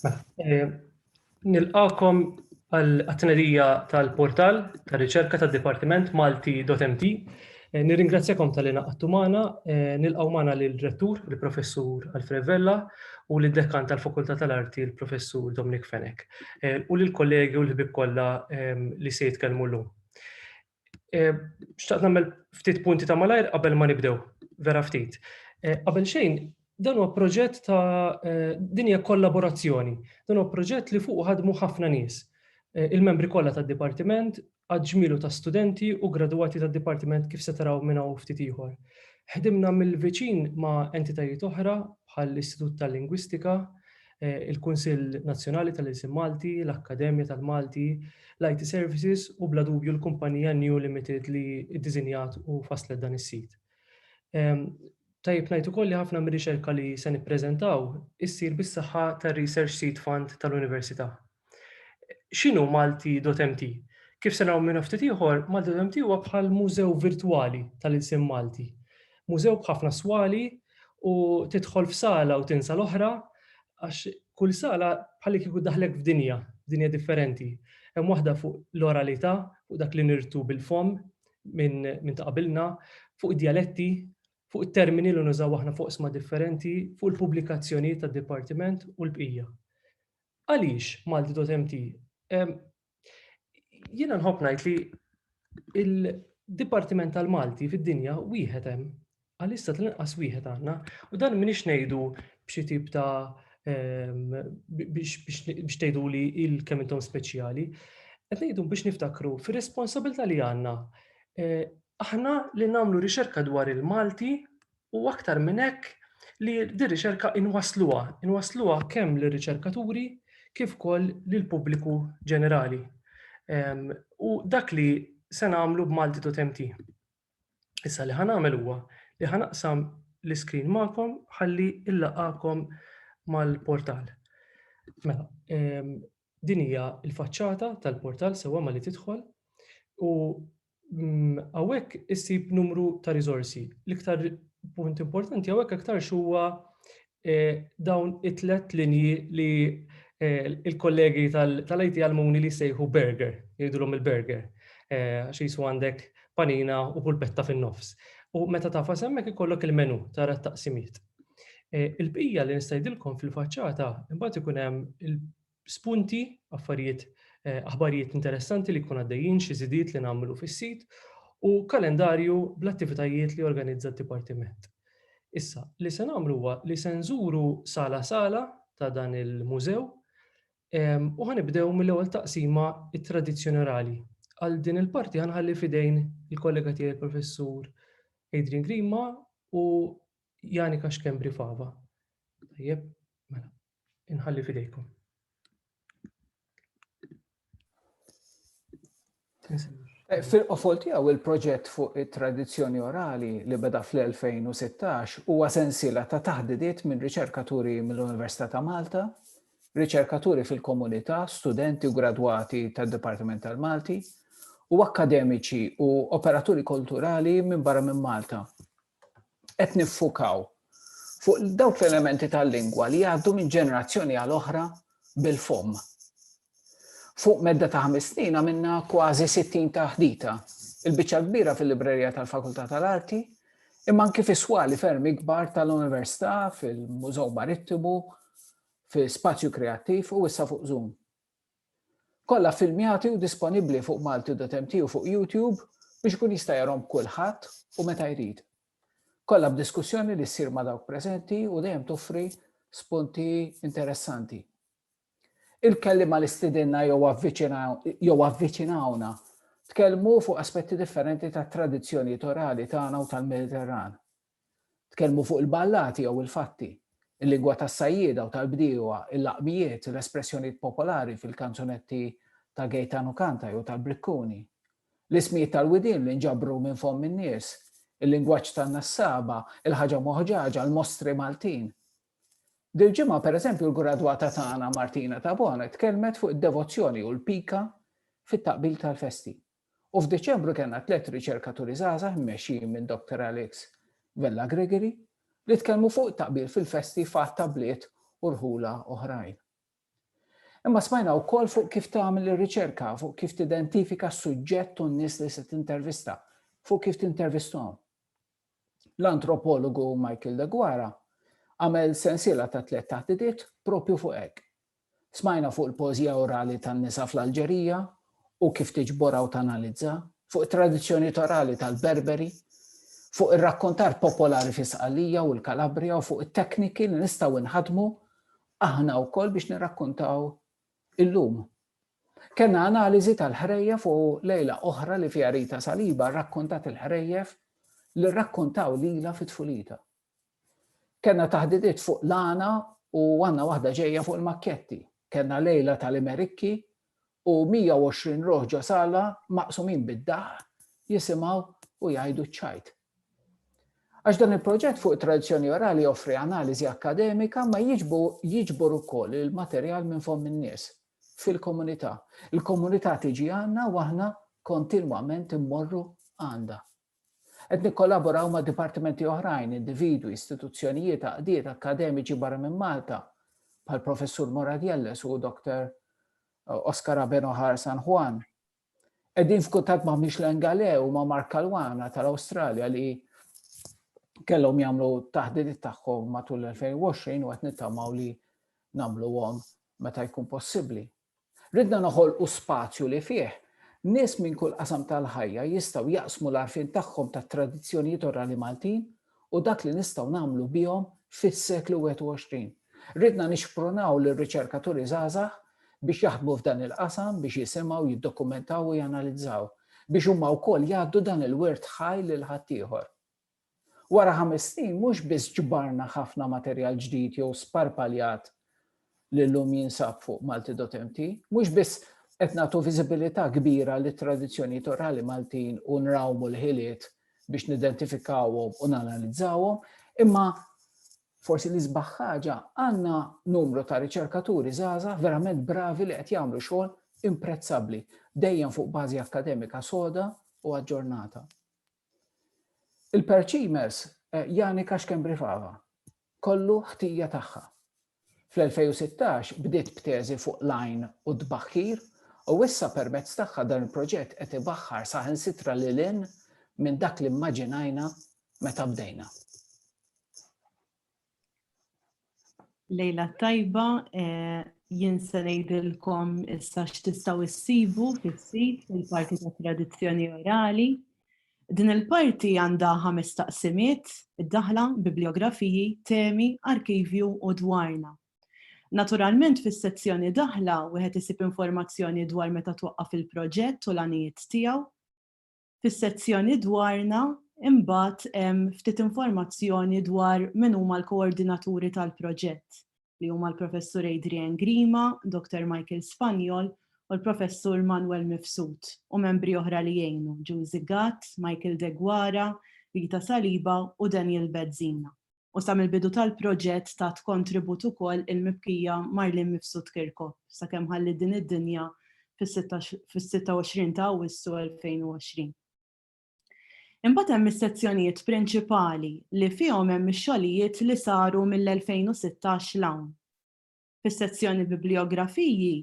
Mela, eh, nilqakom għal-tnedija tal-portal tar-riċerka tad-Dipartiment Malti.mt. Eh, nirringrazzjakom tal-li naqattu magħna, eh, nilqgħu magħna lill-rettur, il-Professur Alfred Vella, u lid-dekan tal-Fakultà tal-Arti, il-Professur Dominic Fenech, u lill-kollegi u l-ħbieb kollha li se jitkellmu llum. Xtaqt nagħmel ftit punti ta' malajr qabel ma nibdew, vera ftit. Qabel xejn, dan huwa proġett ta' din hija kollaborazzjoni. Dan huwa proġett li fuq ħadmu ħafna nies. Il-membri kollha tad-dipartiment, għad ġmielu ta' studenti u gradwati tad-dipartiment kif se taraw minn hawn ftit ieħor. Ħdimna mill-viċin ma' entitajiet oħra bħall-Istitut tal-Lingwistika, il-Kunsill Nazzjonali tal-Ilsien Malti, l-Akkademja tal-Malti, l-IT Services u bla dubju l-kumpanija New Limited li ddisinjat u fasslet dan is-sit. Tajjeb ngħid ukoll li ħafna mir-riċerka li se nippreżentaw issir bis-saħħa tar-Research Seed Fund tal-Università. X'inhu Malti.mt? Kif se naraw minn ftit ieħor, Malti.mt huwa bħal mużew virtwali tal-ilsien Malti. Mużew b'ħafna swali u tidħol f'sala u tinsa l-oħra għax kull sala bħalli kieku daħlek f'dinja, dinja differenti. Hemm waħda fuq l-oralità, fuq dak li nirtu bil-fomm minn min ta' qabilna, fuq id-djaletti, fuq it-termini li nużaw aħna fuq sma differenti, fuq il-pubblikazzjonijiet tad-dipartiment u l-bqija. Għaliex Malti.mt? Jiena nħobb ngħid li il-Dipartiment tal-Malti fid-dinja wieħed hemm. Għalissa tal-inqas wieħed għandna. U dan m'iniex ngħidu b'xi tip ta' biex tgħidu li il kemm intom speċjali. Qed ngħidu biex niftakru fir-responsabilità li għandna. Eh, aħna li nagħmlu riċerka dwar il-Malti u aktar minn hekk li din riċerka inwassluha, inwassluha kemm lir-riċerkaturi kif ukoll lill-pubbliku ġenerali. U dak li se nagħmlu b'Malti.mt. Issa li ħa nagħmel huwa li ħa naqsam l-iskrin magħkom ħalli illaqakom mal-portal. Mela, din hija l-faċċata tal-portal sewwa ma li tidħol u Hawnhekk issib numru ta' riżorsi. L-iktar punt importanti hawnhekk aktar huwa eh, dawn it-tlet linji li eh, il-kollegi tal-IT għalmuni li sejħu burger, jgħidulhom il-burger, eh, għax jisu għandek panina u pulpetta fin-nofs. U meta tafas hemmhekk ikollok il-menu tara t-taqsimiet. Il-bqija li nistajdilkom fil-faċċata imbagħad ikun hemm spunti, affarijiet, eh, aħbarijiet interessanti li jkun għaddejjin, xi żidiet li nagħmlu fis-sit u kalendarju bl-attivitajiet li organizza d-dipartiment. Issa, li se nagħmlu huwa li se nżuru sala sala ta' dan il-mużew u ħanibdew mill-ewwel taqsima it-tradizzjoni orali. Għal din il-parti ħanħalli fidejn il-kollega tiegħi il-professur Adrian Grima u Janika Schembri Fava. Tajjeb, mela. Inħalli fidejkom. Eh, fil-qofol tiegħu il-proġett fuq it-tradizzjoni orali li beda fl-2016 huwa sensiela ta' taħdidiet minn riċerkaturi mill-Università ta' Malta, riċerkaturi fil-komunità, studenti u gradwati tad-Dipartiment tal-Malti, u akkademiċi u operaturi kulturali minn barra minn Malta. Qed niffukaw fuq dawk l-elementi tal-lingwa li jgħaddu minn ġenerazzjoni għal oħra bil-fomm. Fuq medda ta' ħames snin għamilna kważi 60 taħdita, il-biċċa l-kbira fil-librerija tal-Fakultà tal-Arti, imma anki fi swali ferm ikbar tal-Università, fil-Mużew Marittimu, fi Spazju Kreattiv u issa fuq Zoom. Kollha ffilmjati u disponibbli fuq malti.mt u fuq YouTube biex ikun jista' jarhom kulħadd u meta jrid. Kollha b'diskussjoni li ssir ma' dawk preżenti u dejjem toffri spunti interessanti. Il-kelliema li stidinna jew avviċinawna tkellmu fuq aspetti differenti tat-tradizzjonijiet orali tagħna u tal-Mediterran. Tkellmu fuq il-ballati jew il-fatti, il-lingwa tas-sajjieda u tal-bdiewa, il-laqmijiet, l-espressjonijiet popolari fil-kanzunetti ta' Gaetano Canta jew tal-Brikkuni, l-ismijiet tal-widien li nġabru minn fomm in-nies, il-lingwaġġ tan-nassaba, il-ħaġa moħġaġa, l-mostri Maltin. Dil-ġimgħa, pereżempju, l-gradwata tagħna Martina Tabone tkellmet fuq id-devozzjoni u l-pika fit-taqbil tal-festi. U f'Diċembru kellna tlett riċerkaturi żgħażagħ immexxijin minn Dr. Alex Vella Gregory li tkellmu fuq it-taqbil fil-festi f'għadd ta' bliet u rħula oħrajn. Imma smajna wkoll fuq kif tagħmel ir-riċerka, fuq kif tidentifika s-suġġett u n-nies li se tintervista, fuq kif tintervistahom. L-antropologu Michael Deguara għamel sensiela ta' tliet taħdidiet propju fuq hekk. Smajna fuq il-poeżija orali tan-nisa fl-Alġerija u kif tiġborha u tanalizza, fuq it-tradizzjonijiet orali tal-Berberi, fuq ir-rakkontar popolari fi Sqallija u l-Kalabrja u fuq it-tekniki li nistgħu nħaddmu aħna wkoll biex nirrakkontaw illum. Kellna analiżi tal-ħrejjef u lejla oħra li fiha Rita Saliba rrakkontat il-ħrejjef li rrakkontaw lilha fi tfulitha. Kellna taħdidiet fuq l-għana u għandna waħda ġejja fuq il-makkjetti. Kellna lejla tal-Imerikki u 120 ruħ ġo sala maqsumin bid-daħq jisimgħu u jgħidu ċ-ċajt. Għax dan il-proġett fuq it-tradizzjoni orali joffri analiżi akkademika ma jiġbor ukoll il-materjal minn fomm in-nies fil-komunità. Il-komunità tiġi għandna u aħna kontinwament immorru għandha. Qed nikkollaboraw ma' dipartimenti oħrajn, individwi, istituzzjonijiet, għaqdiet, akkademiċi barra minn Malta, bħal Professur Moradielles u Dr. Oscar Abenojar San Juan. Qegħdin f'kuntatt ma' Michelin Galè u ma' Mark Caruana tal-Awstralja li kellhom jagħmlu taħdidiet tagħhom matul l-2020 u qed nittamaw li nagħmluhom meta jkun possibbli. Ridna noħolqu spazju li fih nies minn kull qasam tal-ħajja jistgħu jaqsmu l-għarfien tagħhom tat-tradizzjonijiet orali Maltin u dak li nistgħu nagħmlu bihom fis-seklu 21. Ridna nixprunaw lir-riċerkaturi żgħażagħ biex jaħdmu f'dan il-qasam, biex jisimgħu, jiddokumentaw u janalizzaw, biex huma wkoll jgħaddu dan il-wirt ħaj lil ħaddieħor. Wara ħames snin mhux biss ġbarna ħafna materjal ġdid jew sparpaljat li llum jinsab fuq Malti.mt, mhux biss qed nagħtu viżibilità kbira lit-tradizzjonijiet orali Maltin u nrawmu l-ħiliet biex nidentifikawhom u nanalizzawhom, imma Forsi l-isbaħ ħaġa, għandna numru ta' riċerkaturi żgħażagħ verament bravi li qed jagħmlu xogħol imprezzabbli, dejjem fuq bażi akkademika soda u aġġornata. Il-Perċimes eh, Janika Schembri-Fava, kollu ħtija tagħha. Fl-2016 bdiet b'teżi fuq l-għajn u t-tbaħħir u issa permezz tagħha dan il-proġett qed ibaħħar saħansitra lil hinn minn dak li mmaġinajna meta bdejna. Lejla tajba, eh, jien se ngħidilkom issa x'tistgħu issibu fis-sit fil-parti ta' tradizzjoni orali. Din il-parti għandha ħames taqsimiet, id-daħla, bibliografiji, temi, arkivju u dwarna. Naturalment fis-sezzjoni daħla wieħed isib informazzjoni dwar meta twaqqaf il-proġett u l-għanijiet tiegħu, Fis-sezzjoni Dwarna, imbagħad hemm ftit informazzjoni dwar min huma l-koordinaturi tal-proġett, li huma l-Professur Adrian Grima, Dr. Michael Spagnol u l-Professur Manuel Mifsud, u membri oħra li jgħinu, Giusy Gatt, Michael Deguara, Rita Saliba u Daniel Bezzina. U sa mill-bidu tal-proġett tat kontribut ukoll il-mibkija Marlene Mifsud Kirkop sakemm ħalliet din id-dinja fis-26 ta' Awwissu 2020. Imbagħad hemm is-sezzjonijiet prinċipali li fihom hemm ix-xogħlijiet li saru mill-2016 'l hawn. Fis-sezzjoni Bibliografiji,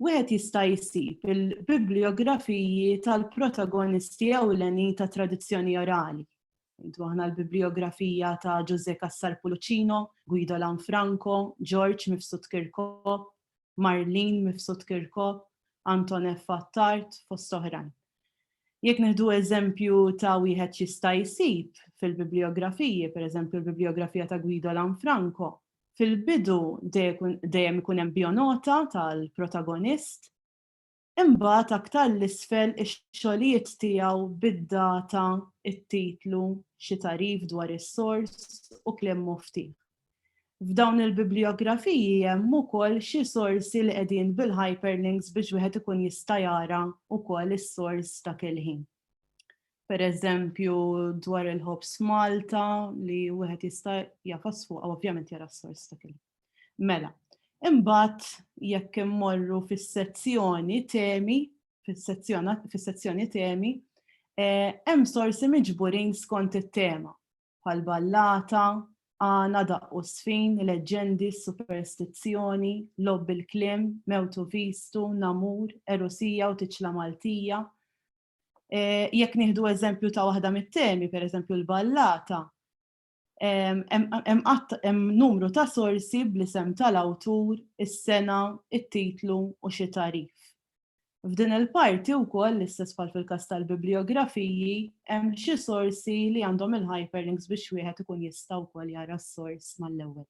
wieħed jista' jsib il-bibliografiji tal-protagonisti ewlenin tat-tradizzjoni orali. Ngħidu aħna l-bibliografija ta' Ġużè Cassar Pulucino, Guido Lanfranco, Ġorġ Mifsud Kirkop, Marlene Mifsud Kirkop, Anton F. Attard, fost oħrajn. Jekk nieħdu eżempju ta' wieħed x'jista' jsib fil-bibliografiji, pereżempju l-bibliografija ta' Guido Lanfranco, Fil-bidu dejjem ikun hemm bionota tal-protagonist, imbagħad aktar 'l isfel ix-xogħlijiet tiegħu bid-data, it-titlu, xi tagħrif dwar is-sors u kliem muftih. F'dawn il-bibliografiji hemm ukoll xi sorsi li qegħdin bil-hyperlinks biex wieħed ikun jista' jara wkoll is-sors dak il-ħin. Per eżempju, dwar il-ħobż Malta li wieħed jista' jafas fuq ovvjament jara s-sors ta' kien. Mela, imbagħad jekk immorru fis-sezzjoni temi, fis-sezzjoni temi, eh, hemm sorsi miġburin skont it-tema, bħal ballata, Għana, daqq u żfin, leġġendi, superstizzjoni, logħob bil-kliem, mewt u vistu, namur, għerusija u tiċla Maltija. Jekk nieħdu eżempju ta' waħda mit-temi, pereżempju l-ballata, hemm numru ta' sorsi bl-isem tal-awtur, is-sena, it-titlu u xi tagħrif. F'din il-parti wkoll, l-istess bħal fil-każ tal-bibliografiji, hemm xi sorsi li għandhom il-hyperlinks biex wieħed ikun jista' wkoll jara s-sors mal-ewwel.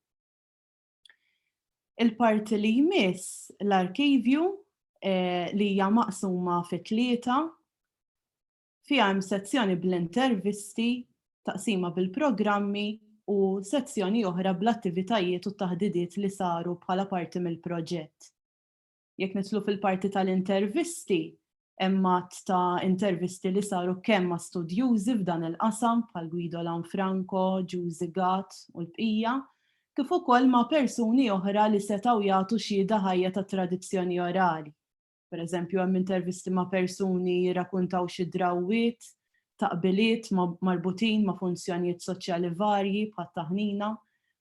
Il-parti li jmiss, l-arkivju, li hija maqsuma fi tlieta, Fiha hemm sezzjoni bl-intervisti, taqsima bil-programmi u sezzjoni oħra bl-attivitajiet u t-taħdidiet li saru bħala parti mill-proġett. Jekk nidħlu fil-parti tal-intervisti, hemm għadd ta' intervisti li saru kemm ma' studjużi f'dan il-qasam bħal Guido Lanfranco, Ġużi Gatt u l-bqija, kif ukoll ma' persuni oħra li setgħu jagħtu xhieda ħajja tat-tradizzjoni orali. Per eżempju, hemm intervisti ma' persuni jirrakuntaw xi drawwiet, taqbiliet marbutin ma' funzjonijiet soċjali varji bħat-taħnina,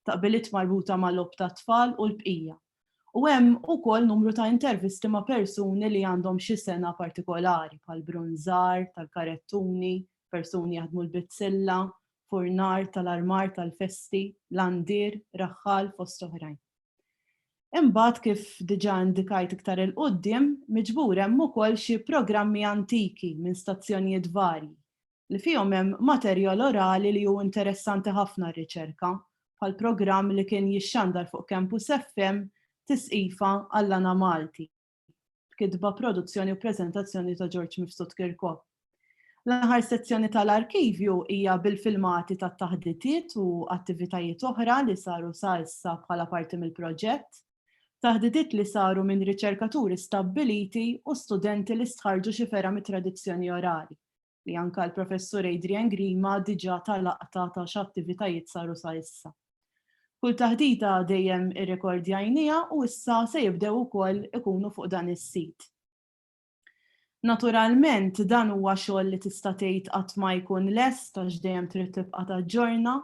taqbiliet marbuta ma' logħob tat-tfal u l-bqija. U hemm ukoll numru ta' intervisti ma' persuni li għandhom xi sengħa partikolari bħal brunżar, tal-karettuni, persuni jaħdmu l-bizzilla, furnar, tal-armar tal-festi, landier, raħħal fost oħrajn. Imbagħad kif diġà indikajt iktar 'il quddiem, miġbur hemm ukoll xi programmi antiki minn stazzjonijiet varji, li fihom hemm materjal orali li hu interessanti ħafna għar-riċerka, bħal programm li kien jixxandar fuq Campus FM Tisqifa għall-Għana Malti. b'kitba, produzzjoni u preżentazzjoni ta' George Mifsud Kirkop. L-aħħar sezzjoni tal-arkivju hija bil-filmati tat-taħditiet u attivitajiet oħra li saru sa issa bħala parti mill-proġett. Taħditiet li saru minn riċerkaturi stabbiliti u studenti li stħarrġu xi fergħa mit-tradizzjoni orali, li anke l-Professur Adrian Grima diġà ta laqta ta' x'attivitajiet saru sa issa. Kull taħdita dejjem irrekordjajniha u issa se jibdew ukoll ikunu fuq dan is-sit. Naturalment dan huwa xogħol li tista' tgħid qatt ma jkun lest għax dejjem trid tibqa' taġġorna.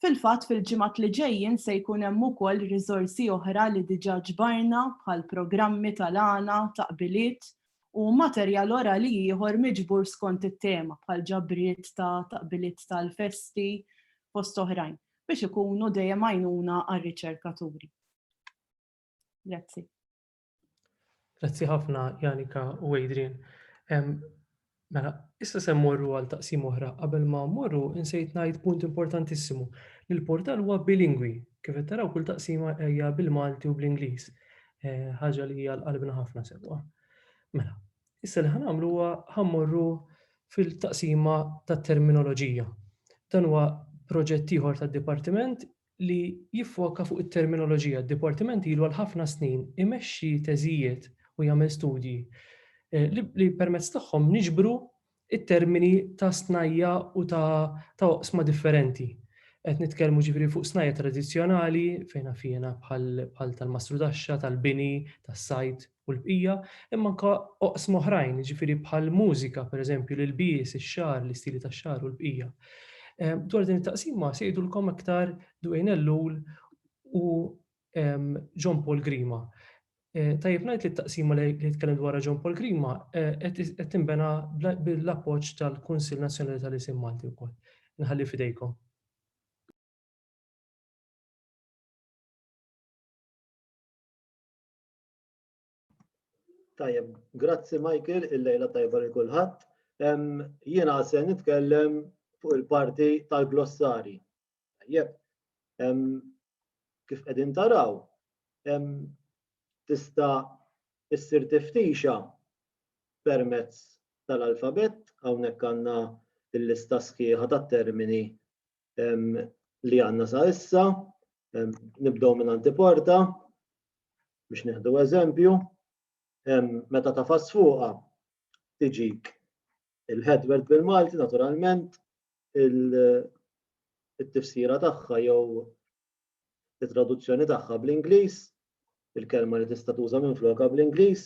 Fil-fatt fil-ġimgħat li ġejjin se jkun hemm ukoll riżorsi oħra li diġà ġbarna bħal programmi tal-għana, taqbiliet u materjal orali ieħor miġbur skont it-tema bħal ġabriet ta' taqbiliet tal-festi fost oħrajn biex ikunu dejjem għajnuna għar-riċerkaturi. Grazzi. Grazzi ħafna Janika u Adrian. Mela, issa se mmorru għal taqsim oħra. Qabel ma mmorru insejt ngħid punt importantissimu li l-portal huwa bilingwi. Kif qed taraw kull taqsima hija bil-Malti u bl-Ingliż. Eh, ħaġa li hija l-qalbna ħafna sewwa. Mela, issa li ħanamlu huwa ħammorru fil-taqsima tat-terminoloġija. Dan huwa proġett ieħor tad-dipartiment li jiffoka fuq it-terminoloġija. D-dipartiment ilu għal ħafna snin imexxi teżijiet u jagħmel studji eh, li permezz tagħhom niġbru it-termini ta' snajja u ta' ta' oqsma differenti. Qed nitkellmu ġifieri fuq snajja tradizzjonali fejn jiena bħal tal-mastrudaxxa, tal-bini, tas-sajd u l-bqija, imma anke oqsma oħrajn, ġifieri bħal mużika, pereżempju l-ilbies, ix-xagħar, l-istili tax-xagħar u l-bqija. Dwar din it-taqsima se jgħidulkom aktar Dwayne Ellul u John Paul Grima. Eh, tajjeb ngħid li t-taqsima li jitkellem dwarha John Paul Grima eh, qed tinbena bil-appoġġ tal-Kunsill Nazzjonali tal-Isim Malti wkoll. Nħalli fidejkom. Tajjeb, grazzi Michael, il-lejla tajba li kulħadd. Jiena se nitkellem fuq il-parti tal-glossari. Tajjeb, kif qegħdin taraw, tista' issir tiftixa permezz tal-alfabett, hawnhekk għandna l-lista sħiħa tat-termini li għandna sa issa. Nibdew minn antiporta biex nieħdu eżempju. Meta tafas fuqha tiġik il-headword bil-Malti naturalment, it-tifsira tagħha jew it-traduzzjoni tagħha bl-Ingliż, il-kelma li tista' tuża minflokha bl-Ingliż,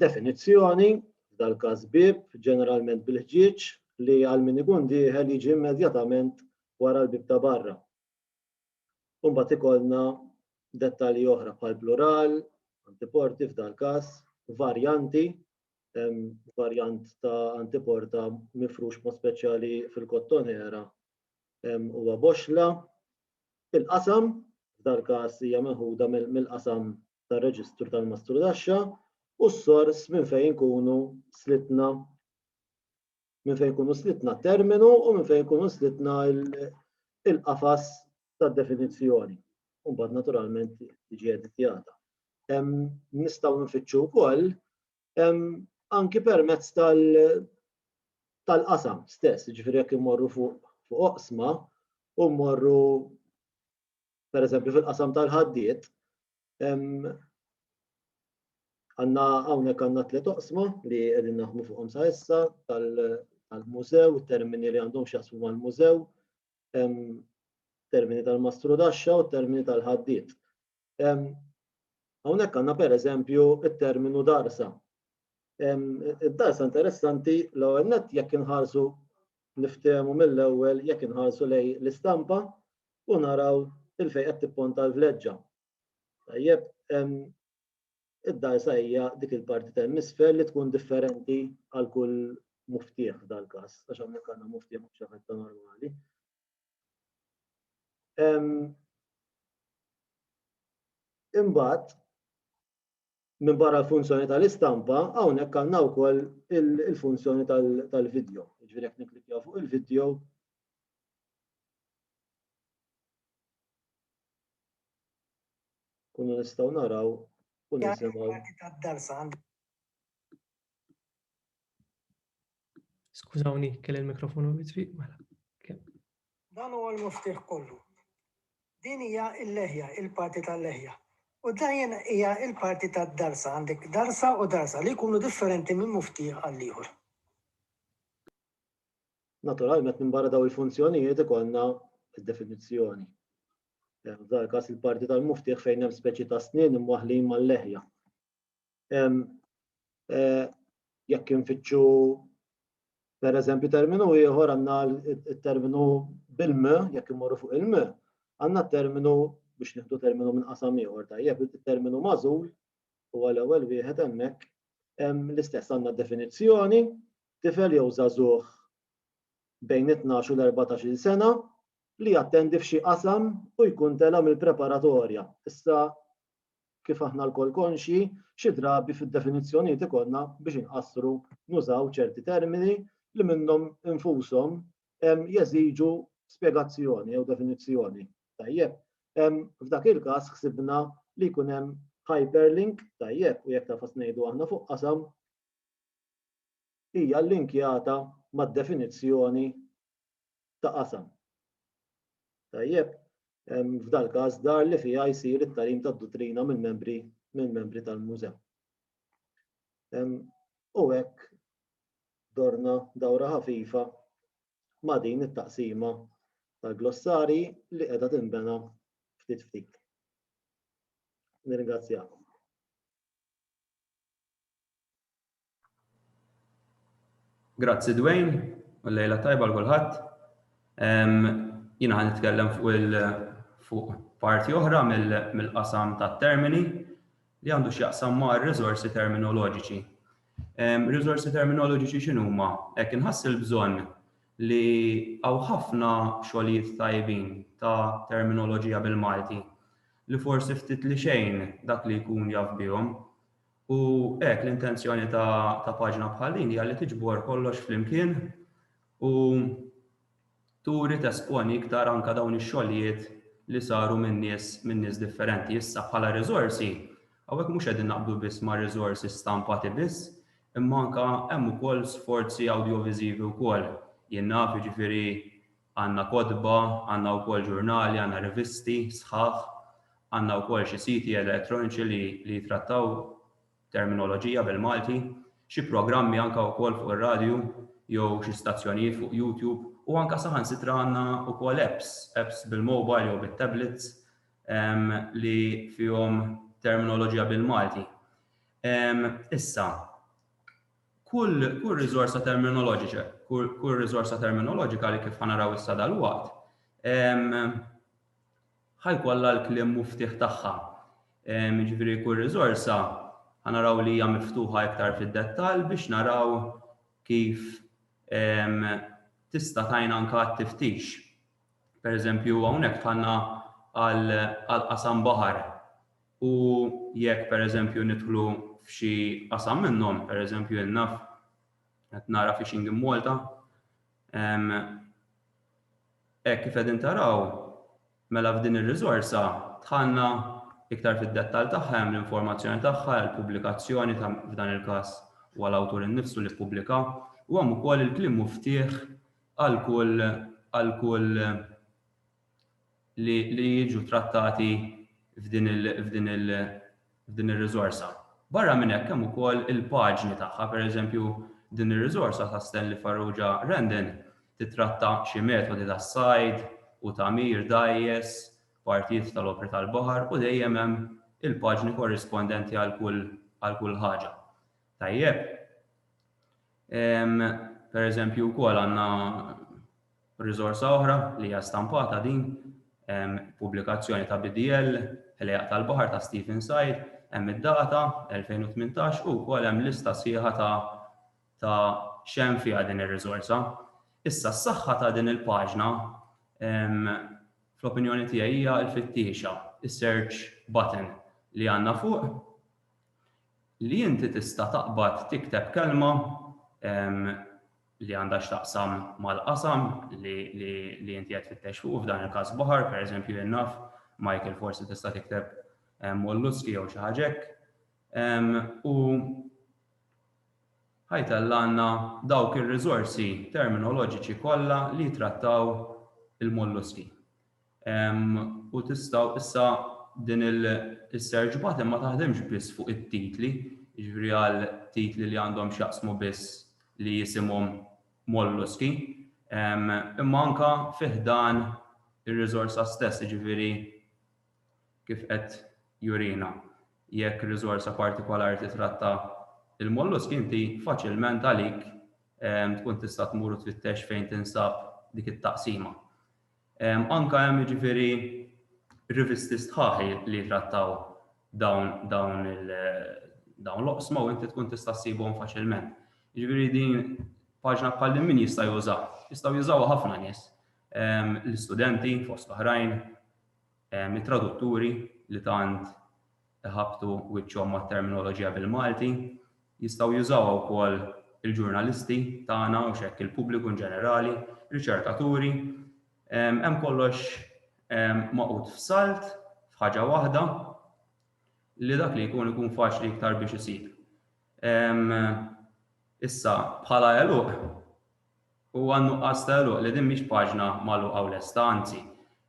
definizzjoni, f'dal-każ bieb, ġeneralment bil-ħġieġ, li għal min ikun dieħel jiġi immedjatament wara l-bieb ta' barra. U mbagħad ikollna dettalji oħra bħal plural, antiporti f'dal-każ, varjanti, varjant ta' antiporta mifrux mod speċjali fil-kottonera huwa boxla. Il-qasam, f'dal-każ hija meħuda mill-qasam tar-reġistru tal-mastrudaxxa, u s-sors minn fejn inkunu slitna minn fejn ikunu slitna terminu u minn fejn ikunu slitna il-qafas tad-definizzjoni. U mbagħad naturalment tiġi editjata. Nistgħu nfittxu wkoll anki permezz tal-qasam stess, ġifieri jekk immorru fuq oqsma u mmorru pereżempju fil-qasam tal-ħaddied, Għandna hawnhekk għandna tliet oqsma li qegħdin naħdmu fuqhom sa issa tal-mużew, termini li għandhom x'jaqsmu mal-mużew, termini tal-mastrudaxxa u termini tal-ħaddied. Hawnhekk għandna pereżempju it-terminu darsa. Id-darsa interessanti l-ewwel nett jekk inħarsu niftehmu mill-ewwel jekk inħarsu lejn l-istampa u naraw il-fejn qed tipponta l-vleġġa. Tajjeb, id-darsa hija dik il-parti ta' isfel li tkun differenti għal kull muftieħ f'dal-każ, għax hawnhekk għandna muftieħ mhux xi ħaġa normali. Imbagħad, minn barra l-funzjoni tal-istampa, hawnhekk għandna wkoll il-funzjoni tal-video. Jiġifieri jekk nikklikkjaw fuq il-video, Kunu nistgħu naraw u nisimgħu. Skużawni, kelli l-mikrofonu mitfi, mela. Dan huwa l-muftieħ kollu. Din hija l-leħja, il-parti tal-leħja. U dan hija l-parti tad-darsa, għandek darsa u darsa li jkunu differenti minn muftieħ għal ieħor. Naturalment minn barra daw il-funzjonijiet ikollna d-definizzjoni. F'dal każ il-parti tal-muftieħ fejn hemm speċi ta' snien imwaħħlin mal-leħja. Eh, jekk infittxu per eżempju terminu ieħor għandna t-terminu bil-m, jekk immorru fuq il-m, għandna terminu biex nieħdu terminu minn qasam ieħor tajjeb, it-terminu magħżul huwa l-ewwel wieħed hemmhekk l-istess għandna definizzjoni tifel jew żagħżugħ bejn it-tnax u l-erbatax-il sena li jattendi f'xi qasam u jkun tela' mill-preparatorja. Issa kif aħna lkoll konxji, xi drabi fid-definizzjonijiet ikollna biex inqassru nużaw ċerti termini li minnhom infushom jeżiġu spjegazzjoni jew definizzjoni. Tajjeb, f'dak il-każ ħsibna li jkun hemm hyperlink, tajjeb, u jekk tafas ngħidu aħna fuq qasam, hija llinkjata mad-definizzjoni ta' qasam. Tajjeb, f'dal-każ dar li fiha jsir it-tagħlim tad-duttrina mill-membri mill-membri tal-mużew. U hekk dorna dawra ħafifa ma' din it-taqsima tal-glossari li qiegħda tinbena ftit ftit. Nirringrazzjakom. Grazzi Dwayne, u lejla tajba l kulħadd. Jiena ħan nitkellem fuq il fuq parti oħra mill-qasam tat-termini li għandu x'jaqsam ma' riżorsi terminoloġiċi. Riżorsi terminoloġiċi x'inhuma? Hekk inħass il-bżonn li hawn ħafna xogħlijiet tajbin ta' terminoloġija bil-Malti li forsi ftit li xejn dak li jkun jaf bihom. U hekk l-intenzjoni ta', ta paġna bħal din hija li tiġbor kollox flimkien u turi tesponi iktar anka dawn ix-xogħlijiet li saru minn nies minn nies differenti. Issa bħala riżorsi, hawnhekk mhux qegħdin naqbdu biss ma' riżorsi stampati biss, imma anka hemm ukoll sforzi awdjoviżivi wkoll. Jien naf jiġifieri Għandna kotba, għandna wkoll ġurnali, għandna rivisti sħaħ, għandna wkoll xi siti elettroniċi li li jitrattaw terminoloġija bil-Malti, xi programmi anke wkoll fuq ir-radju jew xi stazzjonijiet fuq YouTube u anke saħansitra għandna wkoll apps, apps bil-mobile jew bit-tablets li fihom terminoloġija bil-Malti. Issa, Kull, kull riżorsa terminoloġiċa, kull, kull riżorsa terminoloġika li kif ħanaraw issa dal-waqt, Ħa jkollha l-kliem muftieħ tagħha. Jiġifieri kull riżorsa ħa naraw li hija miftuħa iktar fid-dettall biex naraw kif tista' tgħin anke għat-tiftix. Pereżempju hawnhekk dħalna għal qasam baħar u jekk pereżempju nidħlu f'xi qasam minnhom, pereżempju jien naf qed nara Fishing in Malta, hekk kif qegħdin taraw, mela f'din ir-riżorsa dħalna iktar fid-dettall tagħha, hemm l-informazzjoni tagħha, il-pubblikazzjoni ta' f'dan il-każ huwa l-awtur innifsu li ppubblika, u hemm ukoll il-kliem muftieħ għal kull għal kull li li jiġu trattati f'din il f'din il f'din ir-riżorsa. Barra minn hekk hemm ukoll il-paġni tagħha, pereżempju din ir-riżorsa ta' Stanley Farrugia Rendon titratta xi metodi tas-sajd u tagħmir dgħajjes, partijiet tal-opri tal-baħar u dejjem hemm il-paġni korrispondenti għal kull għal kull ħaġa. Tajjeb. Per eżempju wkoll għandna riżorsa oħra li hija stampata din, pubblikazzjoni ta' BDL, Ħlejjaq tal-Baħar ta' Stephen Said, hemm id-data 2018 u wkoll hemm lista sħiħa ta' ta' x'hemm fiha din ir-riżorsa. Issa s-saħħa ta' din il-paġna fl-opinjoni tiegħi hija l-fittiexa, is-search button li għandna fuq li inti tista' taqbad tikteb kelma li għandha x'taqsam mal-qasam li, li, li inti qed tfittex fuq f'dan il-każ baħar, pereżempju jien naf, Michael forsi tista' tikteb molluski jew xi ħaġa hekk. U ħajtellgħalna dawk ir-riżorsi terminoloġiċi kollha li jitrattaw il-molluski. U tistgħu issa din il-search button ma taħdimx biss fuq it-titli, jiġifieri għal titli li għandhom x'jaqsmu biss li jisimhom molluski, imma anka fi ħdan ir-riżorsa stess, jiġifieri kif qed jurina. Jekk riżorsa partikolari titratta il-molluski inti faċilment għalik tkun tista' tmur u tfittex fejn tinsab dik it-taqsima. Anka hemm jiġifieri rivisti sħaħ li jitrattaw dawn dawn il dawn l-oqsma u inti tkun tista' ssibhom faċilment. Jiġifieri din paġna bħal din min jista' juża? Jistgħu jużawha ħafna nies. L-istudenti fost oħrajn, it-tradutturi li tant iħabbtu wiċċhom mat-terminoloġija bil-Malti, Jistgħu jużawha wkoll il-ġurnalisti tagħna u x'hekk il-pubbliku in ġenerali, riċerkaturi. Hemm kollox magħqud f'salt, f'ħaġa waħda, li dak li jkun ikun faċli iktar biex isib. Issa, bħala għeluq, huwa n-nuqqas ta' għeluq li din mhix paġna magħluqa u lesta, anzi,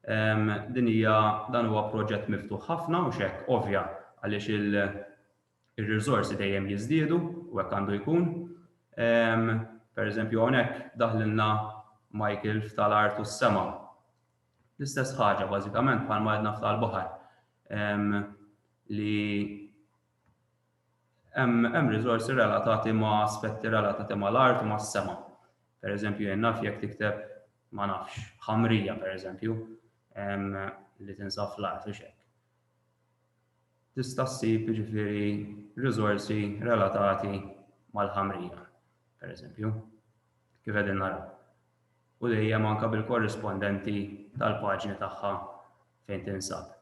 din hija dan huwa proġett miftuħ ħafna u x'hekk ovvja għaliex il- Ir-riżorsi dejjem jiżdiedu u hekk għandu jkun. Per eżempju hawnhekk daħlilna Michael f'tal-art u s-sema. L-istess ħaġa bażikament bħalma għedna f'tal-baħar. Li hemm riżorsi relatati ma' aspetti relatati mal-art u mas-sema. Per eżempju, jien naf jekk tikteb ma nafx, ħamrija per eżempju, li tinsab fl-art u xek. Tista' ssib jiġifieri riżorsi relatati mal-ħamrija, pereżempju, kif qegħdin naraw. U dejjem anke bil-korrispondenti tal-paġni tagħha fejn tinsab.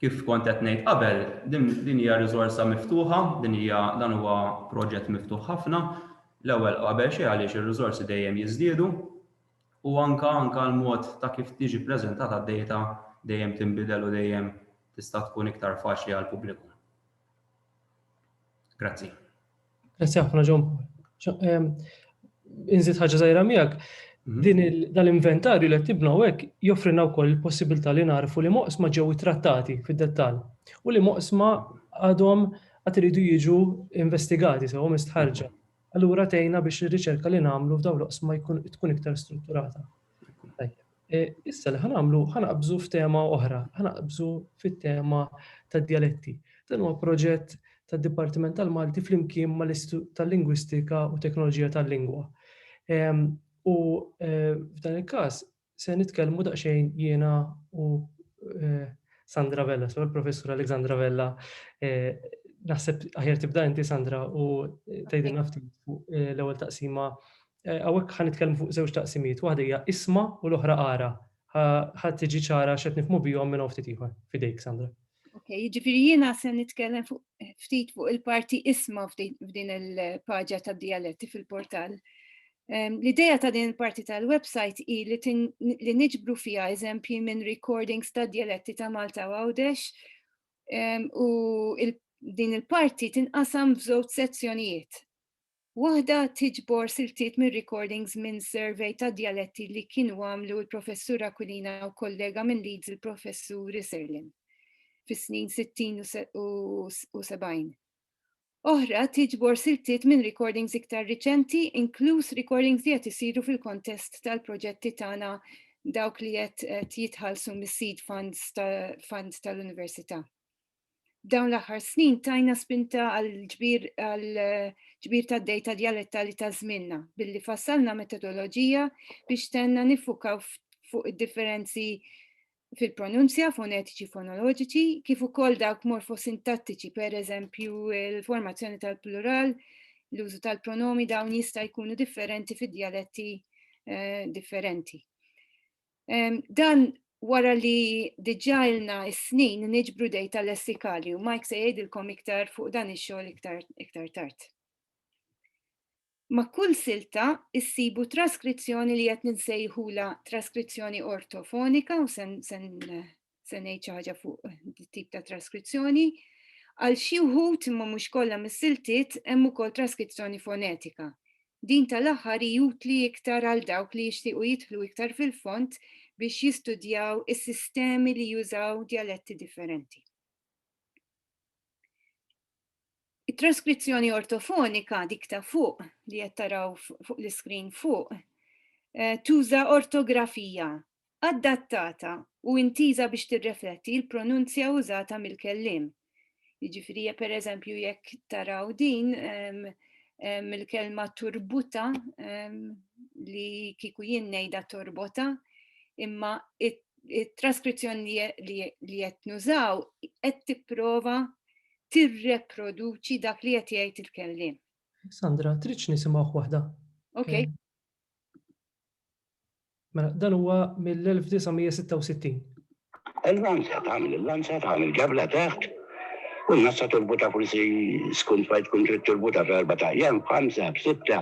Kif kont qed ngħid qabel, din hija riżorsa miftuħa, din hija dan huwa proġett miftuħ ħafna. L-ewwel qabel xejn għaliex ir-riżorsi dejjem jiżdiedu, U anka anka l-mod ta' kif tiġi ppreżentata d-data dejjem tinbidel u dejjem tista' tkun iktar faċli għall-pubbliku. Grazzi. Grazzi ħafna John Paul. Inżid ħaġa żgħira miegħek, mhm. din dal-inventarju li qed tibnu hekk joffrilna wkoll il-possibilità li narfu li moqsma ġew ittrattati fid-dettall u li moqsma għadhom għad iridu jiġu investigati sew mistħarġa. Allura tgħinna biex ir-riċerka li nagħmlu f'dawn l-oqsma jkun tkun iktar strutturata. E, issa li ħanamlu ħanaqbżu f'tema oħra, ħanaqbżu fit-tema tad-djaletti. Dan huwa proġett tad-Dipartiment tal-Malti flimkien mal-Istitut tal-Lingwistika u Teknoloġija tal-Lingwa. U e, f'dan il-każ se nitkellmu daqsxejn jiena u eh, Sandra Vella, so il-professur Alexandra Vella. Eh, naħseb aħjar tibda inti Sandra u eh, tgħidilna ftit fuq l-ewwel taqsima. Hawnhekk ħa nitkellmu fuq żewġ taqsimiet, waħda hija isma' u l-oħra ara. Ħa tiġi ċara x'qed nifhmu bihom minn hawn ftit ieħor. Fidejk Sandra. Ok, jiġifieri jiena se nitkellem fuq ftit fuq il-parti isma f'din il-paġa ta' dialetti fil-portal. L-idea ta' din il-parti tal-website hi li, li niġbru fiha eżempji minn recordings ta' dialetti ta' Malta u Għawdex u il, din il-parti tinqasam f'żewġ sezzjonijiet. Waħda tiġbor siltiet minn recordings minn survey ta' djaletti li kienu għamlu l-Professur Aquilina u kollega minn Leeds il-Professur Iserlin fis-snin 60 u 70. Oħra tiġbor siltiet minn recordings iktar riċenti, inkluż recordings li qed isiru fil-kontest tal-proġetti tagħna dawk li qed jitħallsu mis-seed funds fund tal-Università. Dawn l-aħħar snin tajna spinta għall-ġbir għall-ġbir tad-dejta djalettali ta' żmienna billi fassalna metodoloġija biex tgħinna niffukaw fuq id-differenzi fil-pronunzja, fonetiċi, fonoloġiċi, kif ukoll dawk morfosintattiċi, per eżempju l-formazzjoni tal-plural, l-użu tal-pronomi dawn jista' jkunu differenti fid-djaletti eh, differenti. Dan wara li diġà ilna s-snin niġbru dejta lessikali u Mike se jgħidilkom iktar fuq dan ix-xogħol iktar, iktar tard. Ma' kull silta issibu traskrizzjoni li qed ninsejħula traskrizzjoni ortofonika u sen, sen, se ngħid xi ħaġa fuq tip ta' traskrizzjoni. Għal xi wħud imma mhux kollha mis-siltiet hemm ukoll traskrizzjoni fonetika. Din tal-aħħar hi utli iktar għal dawk li jixtiequ jidħlu iktar fil-fond biex jistudjaw is-sistemi li jużaw djaletti differenti. It-traskrizzjoni ortofonika dik ta' fuq li qed taraw fuq l-iskrin fuq eh, tuża ortografija adattata u intiża biex tirrefletti l-pronunzja użata mill-kelliem. Jiġifieri per eżempju jekk taraw din il-kelma turbuta li kieku jien ngħidha torbota, imma it-traskrizzjoni li qed nużaw qed tipprova tirreproduċi dak li qed jgħid il-kelliem. Sandra, tridx nisimgħu waħda? Ok. Mela, dan huwa mill-1966. Il-lanza tagħmel il-lanza tagħmel ġabla taħt u n-nassa turbutha forsi skont fejn tkun trid turbutha f'erba' ta' jiem, f'ħamsa, f'sitta.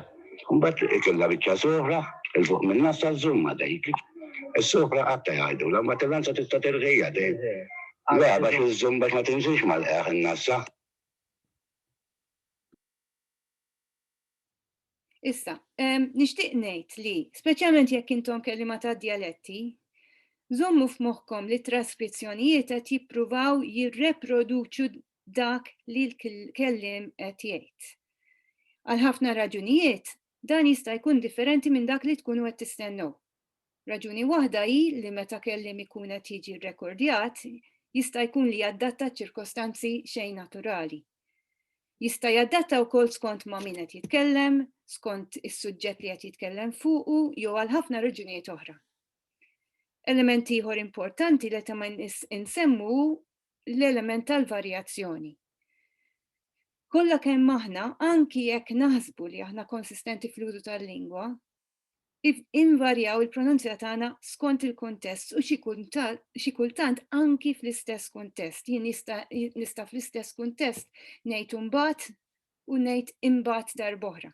Mbagħad ikollha biċċa sofra 'l fuq min-nassa żżommha dik. Is-sofra qatta' jgħidulha, mbagħad il-lanza tista' tirħiha dik. Le, biex iżżomm biex ma tinżilx mal-qiegħ in-nassa. Issa, nixtieq ngħid li, speċjalment jekk intom kelliema ta' djaletti, żommu f'moħħkom li t-traskrizzjonijiet qed jippruvaw jirreproduċu dak li l-kelliem qed jgħid. Għal ħafna raġunijiet, dan jista' jkun differenti minn dak li tkunu qed tistennew. Raġuni waħda hi li meta kelliem ikun qed jiġi rrekordjat, jista' jkun li jadatta ċirkostanzi xejn naturali. Jista' jadatta wkoll skont ma' min qed jitkellem, skont is-suġġett li qed jitkellem fuqu jew għal ħafna raġunijiet oħra. Element ieħor importanti li ta' insemmu hu l-element tal-varjazzjoni. Kollha kemm aħna, anki jekk naħsbu li aħna konsistenti fl-użu tal-lingwa, invarjaw il-pronunzja tagħna skont il-kuntest u xi kultant anki fl-istess kuntest. Jien nista' fl-istess kuntest ngħid imbagħad u ngħid imbagħad darb'oħra.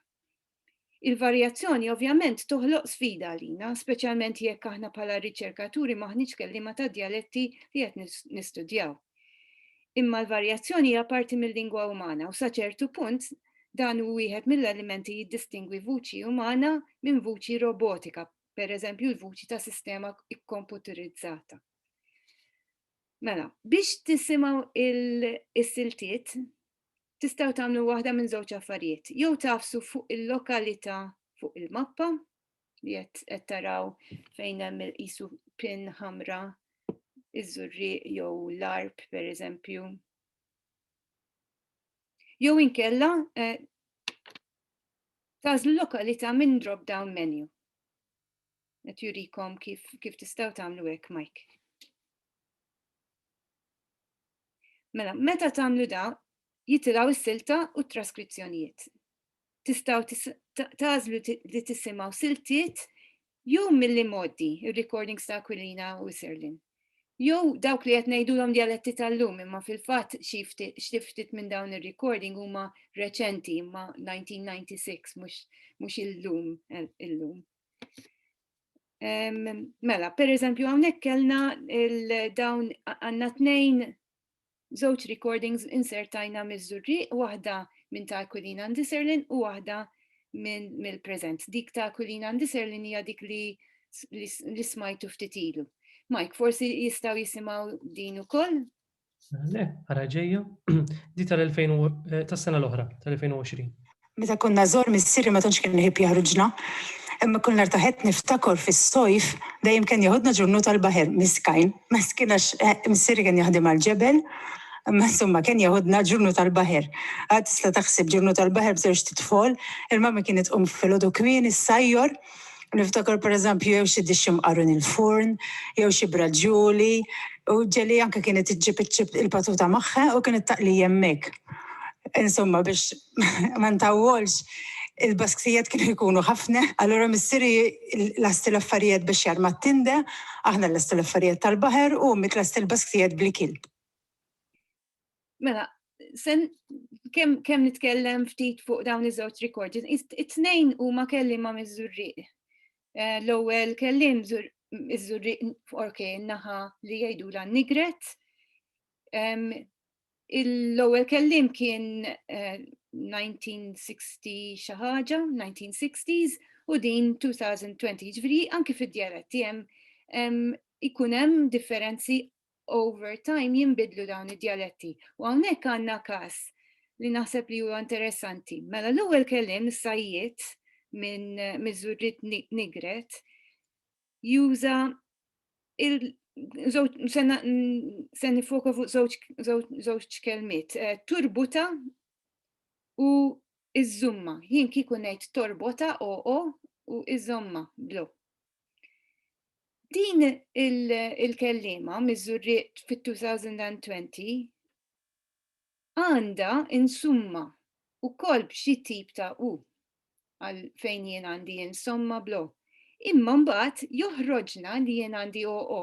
Il-varjazzjoni ovvjament toħloq sfida għalina, speċjalment jekk aħna bħala riċerkaturi m'aħniex kelliema ta' djaletti li qed nistudjaw. Imma l-varjazzjoni hija parti mill-lingwa umana u sa ċertu punt Dan hu wieħed mill-elementi jiddistingwi vuċi umana minn vuċi robotika, per eżempju l-vuċi ta' sistema ikkomputerizzata. Mela, biex tisimgħu il-siltiet, tistgħu tagħmlu waħda minn żewġ affarijiet. Jew tafsu fuq il-lokalità fuq il-mappa li qed taraw fejn hemm il-qisu pin ħamra iż-żurrieq jew l-arb per eżempju. Jew inkella eh, tagħżlu lokalità minn drop down menu. Qed jurikom kif, kif tistgħu tagħmlu hekk, Mike. Mela, meta tagħmlu da, jitilgħu s-silta u t-traskrizzjonijiet. Tistgħu tagħżlu li tisimgħu siltiet jew mill-imgħoddi, ir-recordings ta' Aquilina u Iserlin. Jew dawk li qed ngħidulhom djaletti tal-lum, imma fil-fatt xi ftit minn dawn ir-recording huma reċenti, imma 1996 mhux illum illum. Mela, per eżempju, hawnhekk kellna dawn għandna tnejn żewġ recordings insertajna miż-Żurrieq, waħda minn ta' Aquilina Ndiserlin u waħda minn mill-preżent. Dik ta' Aquilina Ndiserlin hija dik li li smajtu ftit ilu. Mike, forsi jistgħu jisimgħu din ukoll? Le, ara ġejja. Di tal-2000 eh, tas-sena l-oħra, tal-2020. Meta konna żgħar missieri ma tantx kien iħobb jaħruġna. Imma kull nhar ta' Ħadd niftakor fis-sojf dejjem kien jeħodna ġurnut għall-baħer, miskajn, meskin għax missieri kien jaħdem għall-ġebel, imma insomma kien jeħodna ġurnut għall-baħer. Għad tista' taħseb ġurnut għall-baħer b'żewġt itfol, il-mami kienet tqum filgħodu kmieni ssajjor, Niftakar pereżempju jew xi dixx imqarrun il-forn, jew xi braġjuli, u ġeli anke kienet iġġib il-patuta magħha u kienet taqlija hemmhekk. Insomma biex ma ntawwolx, il-basksijiet kienu jkunu ħafna, allura missieri lasti l-affarijiet biex jarma t-tinda, aħna nlestu l-affarijiet tal-baħar u ommi tlasti l-basksijiet bl-ikel. Mela, sen kemm kem nitkellem ftit fuq dawn iż-żewġ recordings, it-tnejn huma kelliema miż-Żurrieq. Eh, l-ewwel kelliem iż-Żurrieq ok, naħa li jgħidula Nigret. L-ewwel kelliem kien 1960 eh, xi ħaġa, 1960s, u din 2020. Ġifieri anki fid-djaletti hemm ikun hemm differenzi over time jinbidlu dawn id-djaletti. U hawnhekk għandna każ li naħseb li huwa interessanti. Mela l-ewwel kelliem is-sajjied minn Miżurrit Nigret juża il se nifoka fuq żewġ kelmiet, eh, turbuta u iż-żumma. Jien kieku ngħid torbota o o u iż-żomma blu. Din il-kelliema miż-Żurrieq fit-2020 għandha insumma wkoll b'xi tip ta' u għal fejn jien għandi insomma bl-o. Imma mbagħad joħroġna li jien għandi o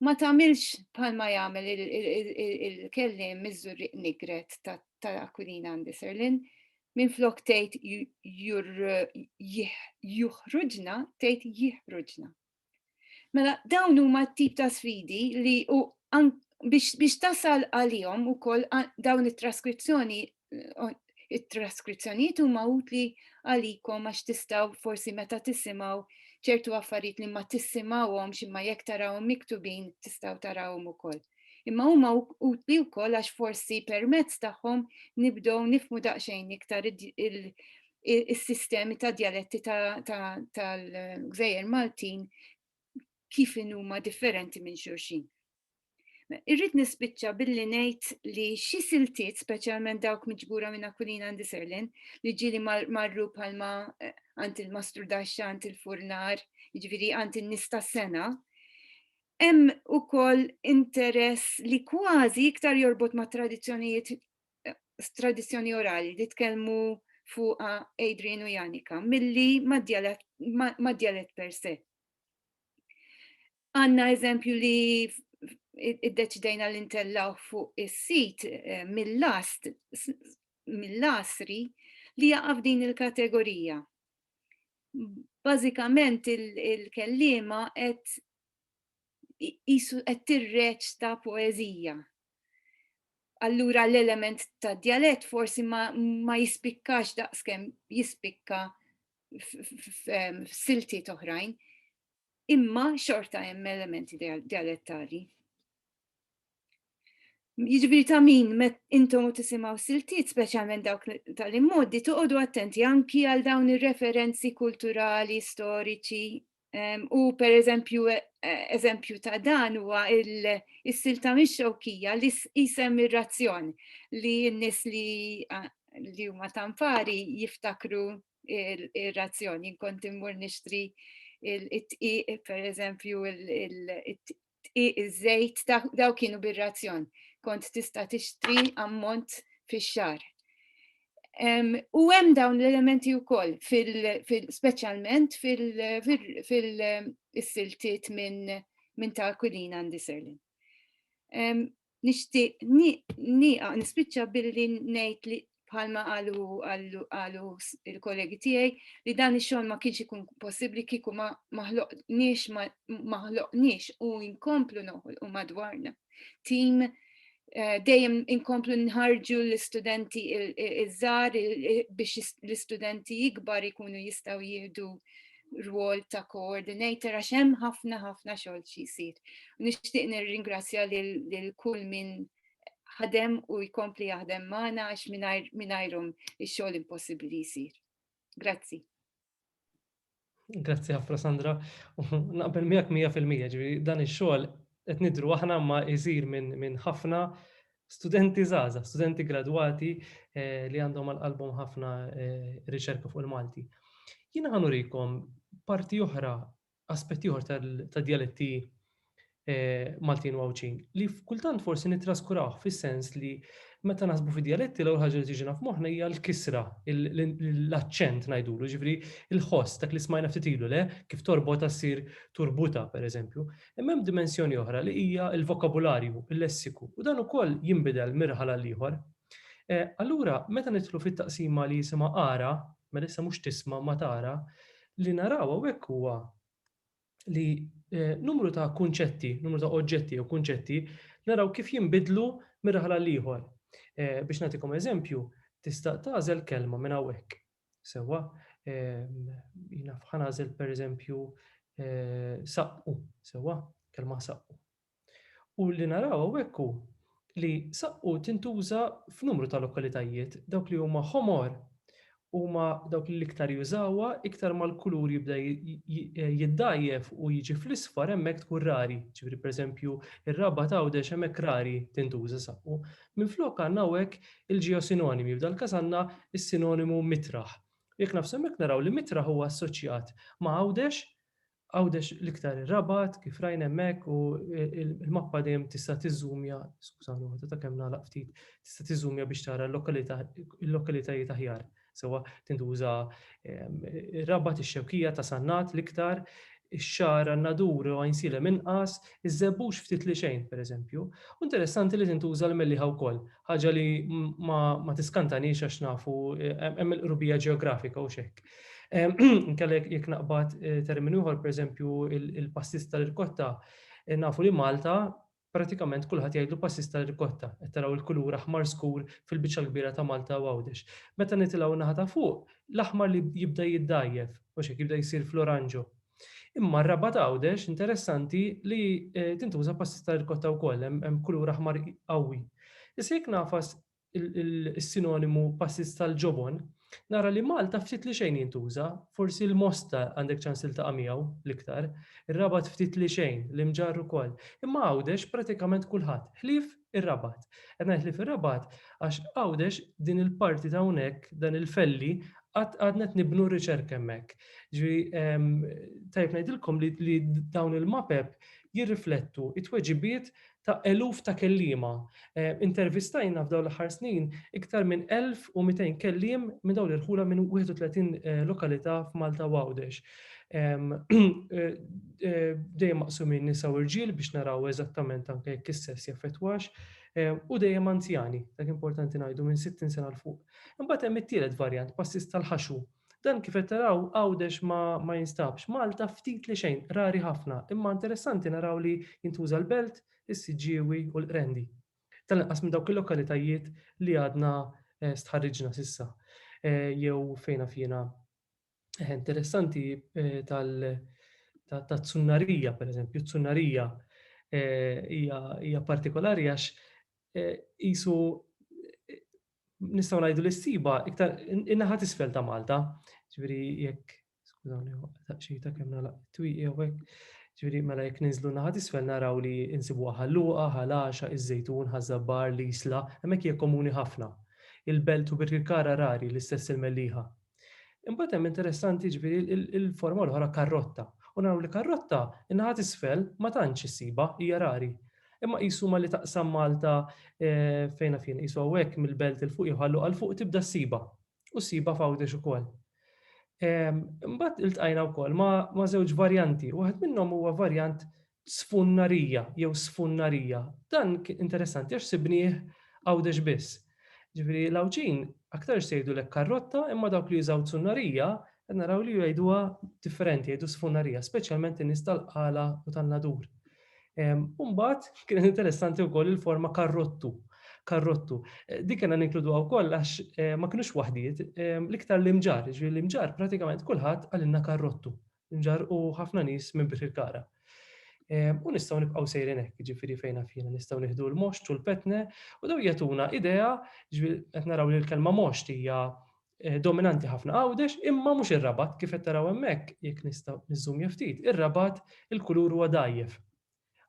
ma tagħmilx bħalma jagħmel il-kelliem miż-Żurrieq Nigret ta' Aquilina Anderserlin, minflok tgħid juħruġna tgħid jiħruġna. Mela dawn huma t-tip ta' sfidi li u biex, biex tasal għalihom ukoll dawn it-traskrizzjoni it-traskrizzjonijiet huma utli għalikom għax tistgħu forsi meta tisimgħu ċertu affarijiet li ma tissimgħuhomx imma jekk tarawhom miktubin tistgħu tarawhom ukoll. Imma huma utli wkoll għax forsi permezz tagħhom nibdew nifhmu daqsxejn iktar is-sistemi ta' djaletti tal-Gżejjer Maltin kif huma differenti minn xulxin. Irrid nispiċċa billi ngħid li xi siltiet, speċjalment dawk miġbura minn Aquilina and Serlin, li ġieli marru bħalma eh, għand il-mastru daxxa, għand il-furnar, jiġifieri għand in-nies tas-sena, hemm ukoll interess li kważi iktar jorbot ma' tradizzjonijiet eh, tradizzjoni orali li tkellmu fuqa Adrian u Janika milli ma' djalett per se. Għanna eżempju li iddeċidejna li ntellaw fuq is-sit eh, mill-last mill-lasri li jaqa' f'din il-kategorija. Bażikament il-kellima qed jisu qed tirreċta poeżija. Allura l-element ta' djalett forsi ma, ma jispikkax daqskemm jispikka f'siltiet oħrajn, imma xorta hemm elementi dialettali. Jiġifieri ta' min met intom u tisimgħu siltiet, speċjalment dawk tal-immoddi, toqgħodu attenti anki għal dawn ir-referenzi kulturali, storiċi, u per eżempju, e, e, eżempju ta' dan huwa il-silta mix-xewkija li isem ir-razzjon li n-nies li li huma tampari jiftakru ir-razzjon. Jien kont immur nixtri it-tqiq, per eżempju, it-tqiq, iż-żejt, daw kienu bir-razzjon. Kont tista' tixtri ammont fix-xahar. U hemm dawn l-elementi wkoll speċjalment fil-siltiet minn ta' Aquilina and Serlin. Nixtieq nieqa nispiċċa billi ngħid li bħalma qalu qalu il-kollegi tiegħi li dan ix-xogħol ma kienx ikun possibbli kieku ma ħloqniex ma ħloqniex u nkomplu noħolqu madwarna. Tim eh, dejjem inkomplu nħarġu l-istudenti iż-żgħar biex l-istudenti ikbar ikunu jistgħu jieħdu rwol ta' coordinator għax hemm ħafna ħafna xogħol xi jsir. Nixtieq nirringrazzja lil kull min ħadem u jkompli jaħdem magħna għax mingħajrhom ix-xogħol impossibbli li jsir. Grazzi. Grazzi ħafna Sandra. Naqbel miegħek 100% ġifieri dan ix-xogħol qed nidru aħna ma jsir minn ħafna studenti żgħażagħ, studenti gradwati eh, li għandhom għal qalbhom ħafna eh, riċerka fuq il-Malti. Jiena ħanurikom parti oħra, aspetti oħra tad-djaletti eh, Maltin u Għawdxin, li kultant forsi nittraskurawh fis-sens li meta naħsbu fi djaletti l-ewwel ħaġa li tiġina f'moħħna hija l-kisra, l-aċċent ngħidulu, ġifieri l-ħoss dak li smajna ftit ilu le, kif torbota ssir turbuta pereżempju. Imma hemm dimensjoni oħra li hija l-vokabularju, il-lessiku, u dan ukoll jinbidel mirħal għal ieħor. Eh, allura, meta nidħlu fit-taqsima li jisimha ara, mela issa mhux tisma' ma tara, li naraw hawnhekk huwa li eh, numru ta' kunċetti, numru ta' oġġetti jew kunċetti, naraw kif jinbidlu minn raħal għal ieħor. Eh, biex nagħtikom eżempju, tista' tagħżel kelma minn hawnhekk. Sewwa, eh, jiena f'ħanażel pereżempju saqqu, sewwa, kelma saqqu. U li naraw hawnhekk hu li saqqu tintuża f'numru ta' lokalitajiet, dawk li huma ħomor huma dawk li l-iktar jużawha, iktar ma l-kulur jibda jiddgħajjef u jiġi fl-isfar hemmhekk tkun rari. Ġifieri pereżempju ir-Rabat Għawdex hemmhekk rari tintuża saqqu. Minflok għandna hawnhekk il-ġeosinonimi, f'dal-każ għandna s-sinonimu mitraħ. Jekk nafsu hemmhekk naraw li mitraħ huwa assoċjat ma' Għawdex Għawdex l-iktar ir-Rabat, kif rajna hemmhekk u il-mappa dejjem tista' tiżżumja, skużawni waħda ta' kemm nagħlaq ftit, tista' tiżżumja biex tara l-lokalitajiet aħjar. Sewwa tintuża ehm, ir-Rabat, ix-Xewkija ta' Sannat l-iktar, ix-Xagħra, n-Nadur u Għajnsielem inqas, iż-Żebbuġ ftit li xejn, pereżempju. U interessanti li tintuża l-Mellieħa wkoll. Ħaġa li ma, ma tiskantanix għax nafu eh, hemm il-qrubija ġeografika u xekk. Inkella jekk naqbad eh, terminu ieħor, pereżempju il-pastis tal-irkotta, eh, nafu li Malta pratikament kulħadd jgħidlu pastis tal-irkotta, qed taraw il-kulur aħmar skur fil-biċċa l-kbira ta' Malta u Għawdex. Meta nitilgħu naħa ta' fuq, l-aħmar li jibda jiddajjef, u xek jibda jsir fl-oranġo. Imma r-Rabat Għawdex interessanti li eh, tintuża pastizz ta' rikotta wkoll, hemm kulur aħmar qawwi. Issa jekk nafas il-sinonimu pastizz tal-ġobon, nara li Malta ftit li xejn jintuża, forsi l-Mosta għandek ċans tiltaqa' miegħu l-iktar, ir-Rabat ftit li xejn, l-Imġarr ukoll. Imma Għawdex pratikament kulħadd, ħlief ir-Rabat. Qed ngħid ħlief ir-Rabat għax Għawdex din il-parti ta' hawnhekk, dan il-felli, qatt għadna qed nibnu r-riċerka hemmhekk. Ġifieri ehm, tajjeb ngħidilkom li, li dawn il-mapep jirriflettu it-tweġibiet ta' eluf ta' kelliema. Eh, intervistajna f'dawn l-aħħar snin iktar minn 1200 kelliem minn dawn l-irħula minn 31 eh, lokalità f'Malta u Għawdex. Ehm, eh, dejjem maqsumin nisa u rġiel biex naraw eżattament anke jekk is-sess jaffettwax u dejjem anzjani, dak importanti ngħidu minn 60 sena l fuq. Imbagħad hemm it-tielet varjant, passis tal-ħaxu. Dan kif qed taraw Għawdex ma, ma jinstabx. Malta ftit li xejn, rari ħafna, imma interessanti naraw li jintuża l-Belt, is-Siġġiewi u l-Qrendi. Tal-inqas minn dawk il-lokalitajiet li għadna eh, stħarriġna sissa. Eh, jew fejn naf jiena eh, interessanti tal ta' tsunnarija, per eżempju, tsunnarija hija partikolari għax qisu nistgħu ngħidu li ssiba iktar in-naħa t'isfel ta' Malta. Ġifieri jekk skużawni xi ta' kemm nagħlaq twieqi hawnhekk. Ġifieri mela jekk ninżlu naħa t'isfel naraw li insibuha Ħal Luqa, Ħal Għaxaq, iż-Żejtun, Ħaż-Żabbar, l-Isla, hemmhekk hija komuni ħafna. Il-Belt u Birkirkara rari, l-istess il-Mellieħa. Imbagħad hemm interessanti ġifieri il-forma l-oħra karrotta. U naraw li karrotta in-naħa t'isfel ma tantx issibha, hija rari. Imma qisu ma li taqsam Malta eh, fejn naf jien, qisu hawnhekk mill-belt il fuq jew ħallu għal fuq tibda ssibha. U ssibha f'Għawdex ukoll. Imbagħad iltqajna wkoll ma', ma żewġ varjanti. Waħed minnhom huwa varjant sfunnarija jew sfunnarija. Dan interessanti għax sibnieh Għawdex biss. Ġifieri l-Għawdxin aktarx se jgħidulek karrotta imma dawk li jużaw tsunnarija qed naraw li jgħiduha differenti, jgħidu sfunnarija, speċjalment in-nies tal-Qala u tan-Nadur. U mbagħad kienet interessanti wkoll il-forma karrottu. Karrottu. Eh, dik kena ninkluduha wkoll għax eh, ma kinux waħdiet, l-iktar l-imġar, ġifieri l-imġar pratikament kulħadd għalinna karrottu. Imġar u ħafna nies minn Birkirkara. U nistgħu nibqgħu sejrin hekk, ġifieri fejn fjena nistgħu nieħdu l-moxt u l-petne u daw jagħtuna idea, ġifieri qed naraw li l-kelma moxt hija eh, dominanti ħafna Għawdex, imma mhux ir-Rabat kif qed taraw hemmhekk jekk nistgħu niżżumja ftit, ir-Rabat il-kulur huwa dgħajjef.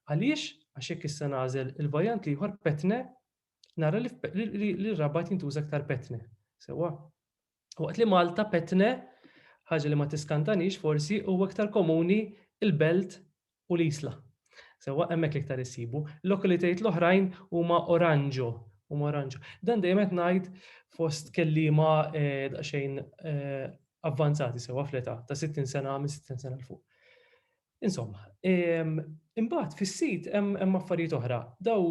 Għaliex? Għax jekk issa nagħżel il-varjant l-ieħor petne, nara li l-Rabat jintuża aktar petne. Sewwa. Waqt li Malta petne, ħaġa li ma tiskantanix forsi, huwa iktar komuni il-Belt u l-Isla. Sewwa hemmhekk l-iktar issibu. Lokalitajiet l-oħrajn huma oranġo, huma oranġo. Dan dejjem qed ngħid fost kelliema eh, daqsxejn eh, avvanzati sewwa fl-età ta' 60 sena minn 60 sena l fuq. Insomma, imbagħad fis-sit hemm affarijiet oħra. Daw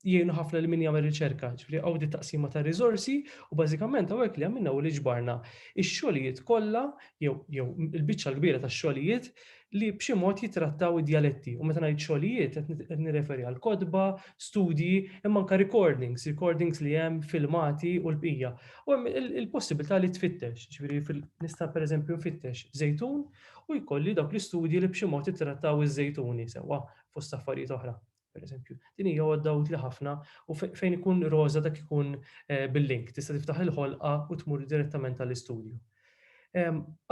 jgħinu ħafna li min jagħmel riċerka, ġifieri hawn di taqsima ta' riżorsi u bażikament hawnhekk li għamilna u li ġbarna ix-xogħlijiet kollha jew jew il-biċċa l-kbira tax-xogħlijiet li b'xi mod jitrattaw id-djaletti. U meta ngħid xogħlijiet qed nirreferi għal kotba, studji, imma anke recordings, recordings li hemm filmati u l-bqija. U hemm il-possibilità li tfittex, ġifieri nista' pereżempju nfittex żejtun u jkolli dawk l-istudji li b'xi mod ittrattaw iż-żejtuni sewwa fost affarijiet oħra. Per eżempju, din hija għodda utli ħafna u fejn ikun roża dak ikun eh, bil-link, tista' tiftaħ il-ħolqa u tmur direttament għall-istudju.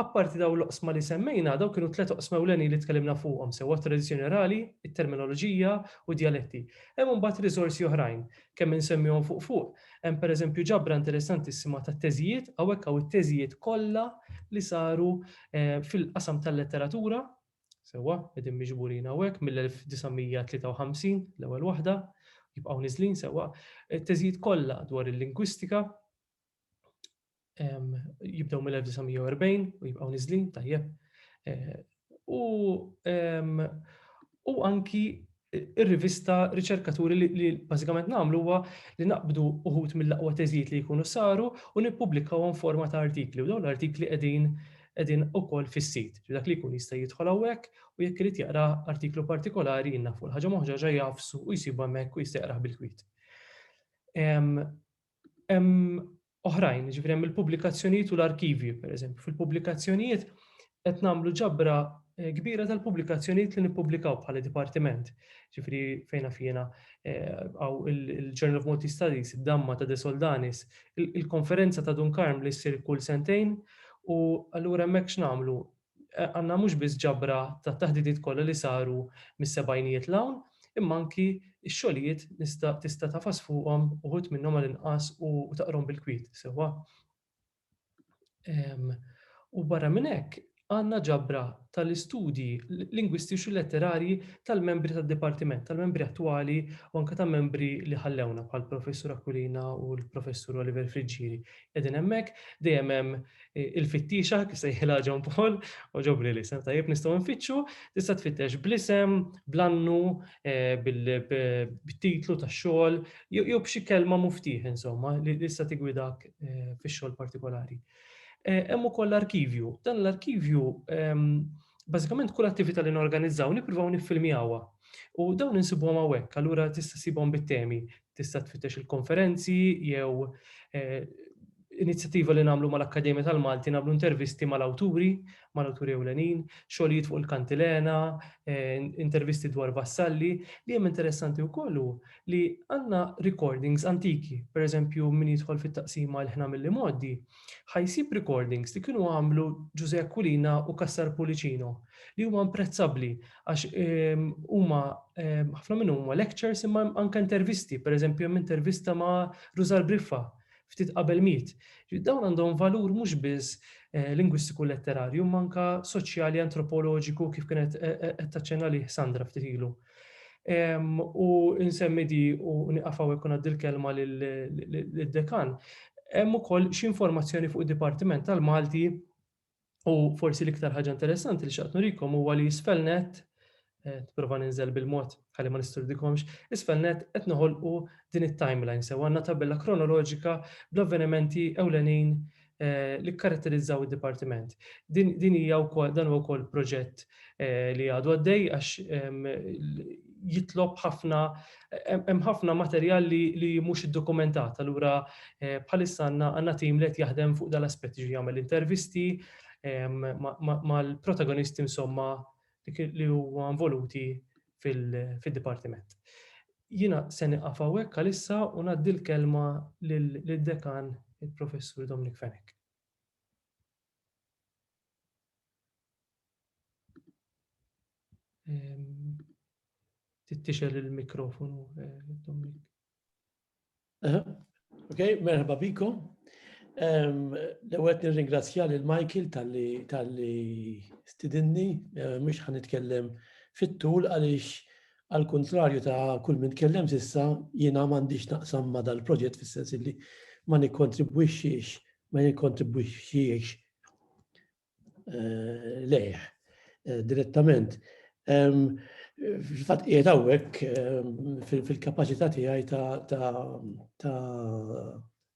Apparti daw l-oqsma li semmejna, daw kienu tlet oqsma ewlenin li tkellimna fuqhom, sewwa tradizzjoni orali, it-terminoloġija u djaletti. Hemm imbagħad riżorsi oħrajn, kemm insemmihom fuq fuq. Hemm pereżempju ġabra interessantissima ta' teżijiet, hawnhekk hawn it-teżijiet kollha li saru eh, fil-qasam tal-letteratura, sewwa, qegħdin miġburin hawnhekk mill-1953 l-ewwel waħda, jibqgħu niżlin sewwa, it-teżijiet kollha dwar il-lingwistika jibdew mill-1940 u jibqgħu niżlin tajjeb. Eh, u u anki ir-rivista riċerkaturi li, li bażikament nagħmlu huwa li naqbdu uħud mill-aqwa teżijiet li jkunu saru u nippubblikawhom forma ta' artikli u dawn l-artikli qegħdin qegħdin ukoll fis-sit. Dak li jkun jista' jidħol hawnhekk u jekk irid jaqra artiklu partikolari jinna fuq il-ħaġa moħġaġa jafsu u jsibu hemmhekk u jista' jaqrah bil-kwiet. Hemm oħrajn, ġifieri hemm il-pubblikazzjonijiet u l-arkivji, pereżempju. Fil-pubblikazzjonijiet qed nagħmlu ġabra eh, kbira tal-pubblikazzjonijiet li nippubblikaw bħala dipartiment. Ġifieri fejn fjena eh, għaw il-Journal of Maltese Studies, id-Damma ta' De Soldanis, il-konferenza ta' Dun Karm li ssir kull sentejn u allura hemmhekk x'nagħmlu? Għandna mhux biss ġabra tat-taħdidiet kollha li saru mis-sebgħinijiet 'l hawn, imma anki x-xogħlijiet nista' tista' tagħfas fuqhom uħud minnhom għall-inqas u taqrahom bil-kwiet sewwa. U barra minn hekk għandna ġabra tal-istudji lingwistiċi u letterarji tal-membri tad-dipartiment, tal-membri attwali u anke ta' membri li ħallewna bħal professur Aquilina u l-professur Oliver Friggieri. Qegħdin hemmhekk dejjem hemm il-fittiexa kif sejħilha John Paul, u ġobri li sem tajjeb nistgħu nfittxu, tista' tfittex bl-isem, bl-annu, eh, bit-titlu tax-xogħol, jew b'xi kelma muftieħ insomma li tista' tigwidak eh, fix-xogħol partikolari. Eh, hemm ukoll l-arkivju. Dan l-arkivju ehm, bażikament kull attività li norganizzaw nippruvaw niffilmjawha. U dawn insibuhom hawnhekk, allura tista' ssibhom bit-temi, tista' tfittex il-konferenzi jew inizjattiva li nagħmlu mal-Akkademja tal-Malti nagħmlu intervisti mal-awturi, mal-awturi ewlenin, xogħlijiet fuq il-kantilena, eh, intervisti dwar vassalli, li hemm interessanti wkoll hu li għandna recordings antiki, per eżempju min jidħol fit-taqsima l-ħna mill-imgħoddi, ħajsib recordings li kienu għamlu Ġuże Aquilina u Cassar Pulicino li huma imprezzabbli għax ehm, huma ehm, ħafna minnhom huma lectures imma anke intervisti, per eżempju hemm intervista ma' Rużar Briffa. ftit qabel miet. Dawn għandhom valur mhux biss eh, lingwistiku letterarju, imma anka soċjali antropoloġiku kif kienet eh, eh, qed taċċenna lih Sandra ftit ilu. U nsemmi di u nieqaf hawnhekk u ngħaddi l-kelma lid-dekan. Hemm ukoll xi informazzjoni fuq id-Dipartiment tal-Malti u forsi l-iktar ħaġa interessanti li xaqt nurikom huwa li isfel net, eh, prova ninżel bil-mod ħalli ma nisturdikomx, isfel net qed noħolqu din it-timeline sew għandna tabella kronoloġika bl-avvenimenti ewlenin eh, li kkaratterizzaw id-dipartiment. Din hija wkoll dan huwa wkoll proġett eh, li għadu għaddej għax ehm, jitlob ħafna hemm ħafna materjal li, li mhux iddokumentat. Allura eh, bħalissa għandna għandna tim li qed jaħdem fuq dal-aspett ġi jagħmel intervisti ehm, mal-protagonisti insomma li huwa involuti fil-dipartiment. Jiena se nieqaf hawnhekk għalissa u ngħaddi l-kelma lid-dekan il-Professur Dominic Fenech. Tittixel il-mikrofonu, eh, Dominic. Ok, merħba bikom. L-ewwel nirringrazzja lil Michael talli talli stidinni, eh, mhux ħa nitkellem fit-tul għaliex għal kuntrarju ta' kull min tkellem sissa jiena m'għandix naqsam ma' dal-proġett fis-sens li ma nikkontribwixxix ma nikkontribwixxix eh, lejh eh, direttament. Fil-fatt qiegħed hawnhekk fil-kapaċità tiegħi ta'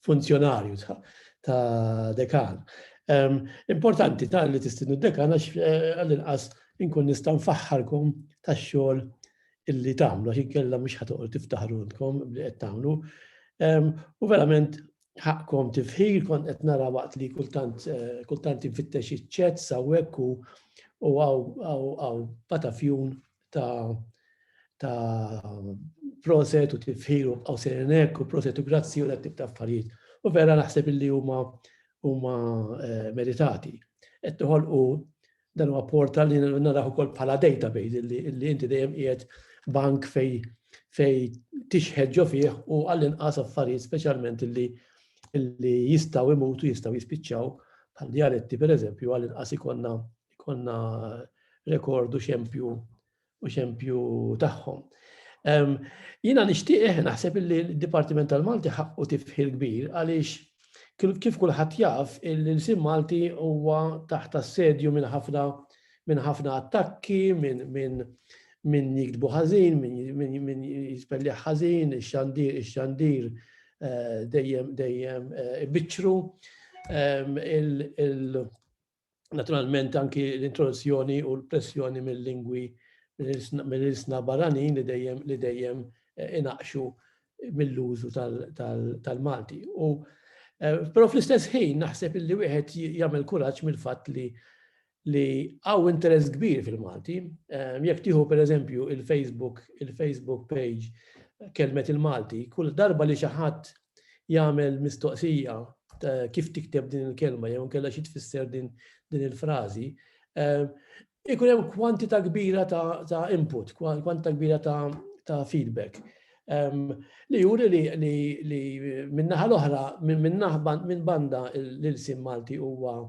funzjonarju ta' dekan. Importanti ta' li tistidnu dekan għax eh, għall-inqas inkun nista' nfaħħarkom tax-xogħol illi tagħmlu għax inkella mhux ħatoqgħod tiftaħru intkom li qed tagħmlu. U verament ħaqqkom tifħir, kont qed nara waqt li kultant eh, kultant infittex iċ-chats hawnhekk u u għaw patafjun ta' ta' proset u tifħir u bqgħu sejrin hekk u proset u grazzi u dak tip ta' affarijiet. U vera naħseb illi huma huma eh, meritati. Qed toħolqu Dan huwa portal li narah ukoll bħala database li inti dejjem qiegħed bank fej fej tixħed ġo fih u għall-inqas affarijiet speċjalment illi illi jistgħu imutu jistgħu jispiċċaw bħal djaletti pereżempju għall-inqas ikonna ikonna rekord u xempju u xempju tagħhom. Jiena nixtieq eh, naħseb li l-Dipartiment tal-Malti ħaqqu tifħir kbir għaliex kif kulħadd jaf il-lsim Malti huwa taħt assedju minn ħafna minn ħafna attakki, minn min, min jiktbu ħażin, min, min jispelli ħażin, ix-xandir, ix-xandir eh, dejjem dejjem eh, ibiċċru. Il Naturalment anki l-introduzzjoni u l-pressjoni mill-lingwi mill-ilsna barranin li dejjem li dejjem eh, inaqxu mill-użu tal-Malti. U eh, però fl-istess ħin naħseb illi wieħed jagħmel kuraġġ mill-fatt li li għaw interess kbir fil-Malti. Eh, jekk tieħu pereżempju il-Facebook, il-Facebook page kelmet il-Malti, kull darba li xi ħadd jagħmel mistoqsija kif tikteb din il-kelma jew inkella xi tfisser din din il-frażi, eh, ikun hemm kwantità kbira ta', ta input, kwantità kbira ta', ta feedback. Um, li juri li, li, li minnaħa l-oħra, minn min banda l-ilsim Malti huwa